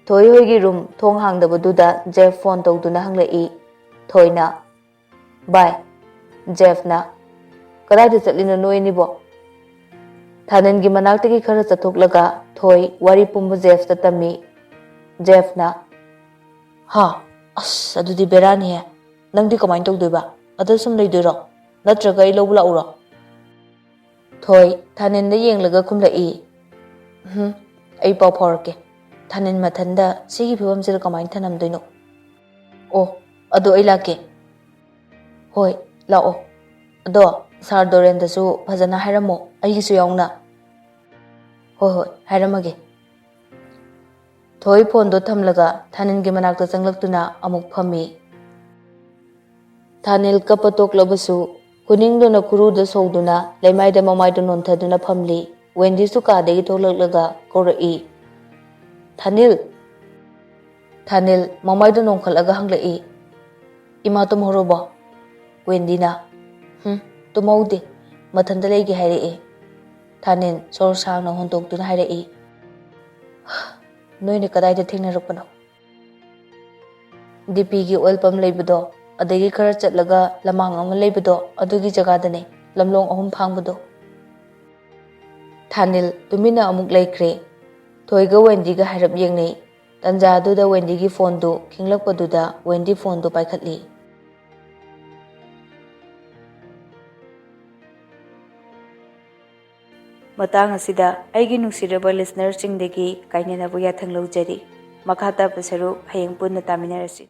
ꯊꯣꯏ ꯍꯣꯏꯒꯤ ꯔꯨꯝ ꯊꯣꯡ ꯍꯥꯡꯗꯕꯗꯨꯗ ꯖꯦꯐ ꯐꯣꯟ ꯇꯧꯗꯨꯅ ꯍꯪꯂꯛꯏ꯫ ꯊꯣꯏꯅ, "ꯚꯥꯏ꯫" ꯖꯦꯐꯅ, "ꯀꯗꯥꯏꯗ ꯆꯠꯂꯤꯅꯣ ꯅꯣꯏ ꯑꯅꯤꯕꯣ?" ꯊꯥꯅꯤꯜꯒꯤ ꯃꯅꯥꯛꯇꯒꯤ ꯈꯔ ꯆꯠꯊꯣꯛꯂꯒ ꯊꯣꯏ ꯋꯥꯔꯤ ꯄꯨꯝꯕ ꯖꯦꯐꯇ ꯇꯝꯃꯤ꯫ ꯖꯦꯐꯅ, "ꯍꯥ, ꯑꯁ, ꯑꯗꯨꯗꯤ ꯕꯦꯔꯥꯅꯤꯍꯦ꯫ ꯅꯪꯗꯤ ꯀꯃꯥꯏꯅ ꯇꯧꯗꯣꯏꯕ? ꯑꯗ ꯁꯨꯝ ꯂꯩꯗꯣꯏꯔꯣ? ꯅꯠꯇ꯭ꯔꯒ ꯑꯩ ꯂꯧꯕ ꯂꯥꯛꯎꯔꯣ?" ꯊꯣꯏ ꯊꯥꯅꯤꯜꯗ ꯌꯦꯡꯂꯒ ꯈꯨꯝꯂꯛꯏ, "ꯎꯝ, ꯑꯩ ꯄꯥꯎ ꯐꯥꯎꯔꯛꯀꯦ꯫ ꯊꯥꯅꯤꯜ ꯃꯊꯟꯗ ꯁꯤꯒꯤ ꯐꯤꯕꯝꯁꯤꯗ ꯀꯃꯥꯏꯅ ꯊꯅꯝꯗꯣꯏꯅꯣ? ꯑꯣ, ꯑꯗꯣ ꯑꯩ ꯂꯥꯛꯀꯦ꯫" "ꯍꯣꯏ, ꯂꯥꯛꯑꯣ꯫ ꯑꯗꯣ ꯁꯥꯔ ꯗꯣꯔꯦꯟꯗꯁꯨ ꯐꯖꯅ ꯍꯥꯏꯔꯝꯃꯣ, ꯑꯩꯒꯤꯁꯨ ꯌꯥꯎꯅ꯫" "ꯍꯣꯏ, ꯍꯣꯏ, ꯍꯥꯏꯔꯝꯃꯒꯦ꯫" ꯊꯣꯏ ꯐꯣꯟꯗꯣ ꯊꯝꯂꯒ ꯊꯥꯅꯤꯜꯒꯤ ꯃꯅꯥꯛꯇ ꯆꯪꯂꯛꯇꯨꯅ ꯑꯃꯨꯛ ꯐꯝꯃꯤ꯫ ꯊꯥꯅꯤꯜ ꯀꯞꯄ ꯇꯣꯛꯂꯕꯁꯨ ꯈꯨꯅꯤꯡꯗꯨꯅ ꯈꯨꯔꯨꯗ ꯁꯧꯗꯨꯅ ꯂꯩꯃꯥꯏꯗ ꯃꯃꯥꯏꯗꯨ ꯅꯣꯟꯊꯗꯨꯅ ꯐꯝꯂꯤ꯫ ꯋꯦꯟꯗꯤꯁꯨ ꯀꯥꯗꯒꯤ ꯊꯣꯛꯂꯛꯂꯒ ꯀꯧꯔꯛꯏ, "ꯊꯥꯅꯤꯜ!" ꯊꯥꯅꯤꯜ ꯃꯃꯥꯏꯗꯨ ꯅꯣꯡꯈꯠꯂꯒ ꯍꯪꯂꯛꯏ, "ꯏꯃꯥ ꯇꯨꯝꯍꯧꯔꯕꯣ?" ꯋꯦꯟꯗꯤꯅ, "ꯍꯨꯝ, ꯇꯨꯝꯍꯧꯗꯦ, ꯃꯊꯟꯇ ꯂꯩꯒꯦ ꯍꯥꯏꯔꯛꯑꯦ꯫" ꯊꯥꯅꯤꯜ ꯁꯣꯔ ꯁꯥꯡꯅ ꯍꯣꯟꯗꯣꯛꯇꯨꯅ ꯍꯥꯏꯔꯛꯏ, "ꯅꯣꯏꯅ ꯀꯗꯥꯏꯗ ꯊꯦꯡꯅꯔꯛꯄꯅꯣ?" "ꯗꯤ ꯄꯤꯒꯤ ꯑꯣꯏꯜ ꯄꯝ ꯂꯩꯕꯗꯣ, ꯑꯗꯒꯤ ꯈꯔ ꯆꯠꯂꯒ ꯂꯃꯥꯡ ꯑꯃ ꯂꯩꯕꯗꯣ, ꯑꯗꯨꯒꯤ ꯖꯒꯥꯗꯅꯦ, ꯂꯝꯂꯣꯡ ꯑꯍꯨꯝ ꯐꯥꯡꯕꯗꯣ꯫" ꯊꯥꯅꯤꯜ ꯇꯨꯃꯤꯟꯅ ꯑꯃꯨꯛ ꯂꯩꯈ꯭ꯔꯦ꯫ ꯊꯣꯏꯒ ꯋꯦꯟꯗꯤꯒ ꯍꯥꯏꯔꯞ ꯌꯦꯡꯅꯩ꯫ ꯇꯟꯖꯥ ꯑꯗꯨꯗ ꯋꯦꯟꯗꯤꯒꯤ ꯐꯣꯟꯗꯨ ꯈꯤꯡꯂꯛꯄꯗꯨꯗ ꯋꯦꯟꯗꯤ ꯐꯣꯟꯗꯨ ꯄꯥꯏꯈꯠꯂꯤ꯫ ꯃꯇꯥꯡ ꯑꯁꯤꯗ ꯑꯩꯒꯤ ꯅꯨꯡꯁꯤꯔꯕ ꯂꯤꯁꯅꯔꯁꯤꯡꯗꯒꯤ ꯀꯥꯏꯅꯅꯕ ꯌꯥꯊꯪ ꯂꯧꯖꯔꯤ꯫ ꯃꯈꯥ ꯇꯥꯕ ꯁꯔꯨꯛ ꯍꯌꯦꯡ ꯄꯨꯟꯅ ꯇꯥꯃꯤꯟꯅꯔꯁꯤ꯫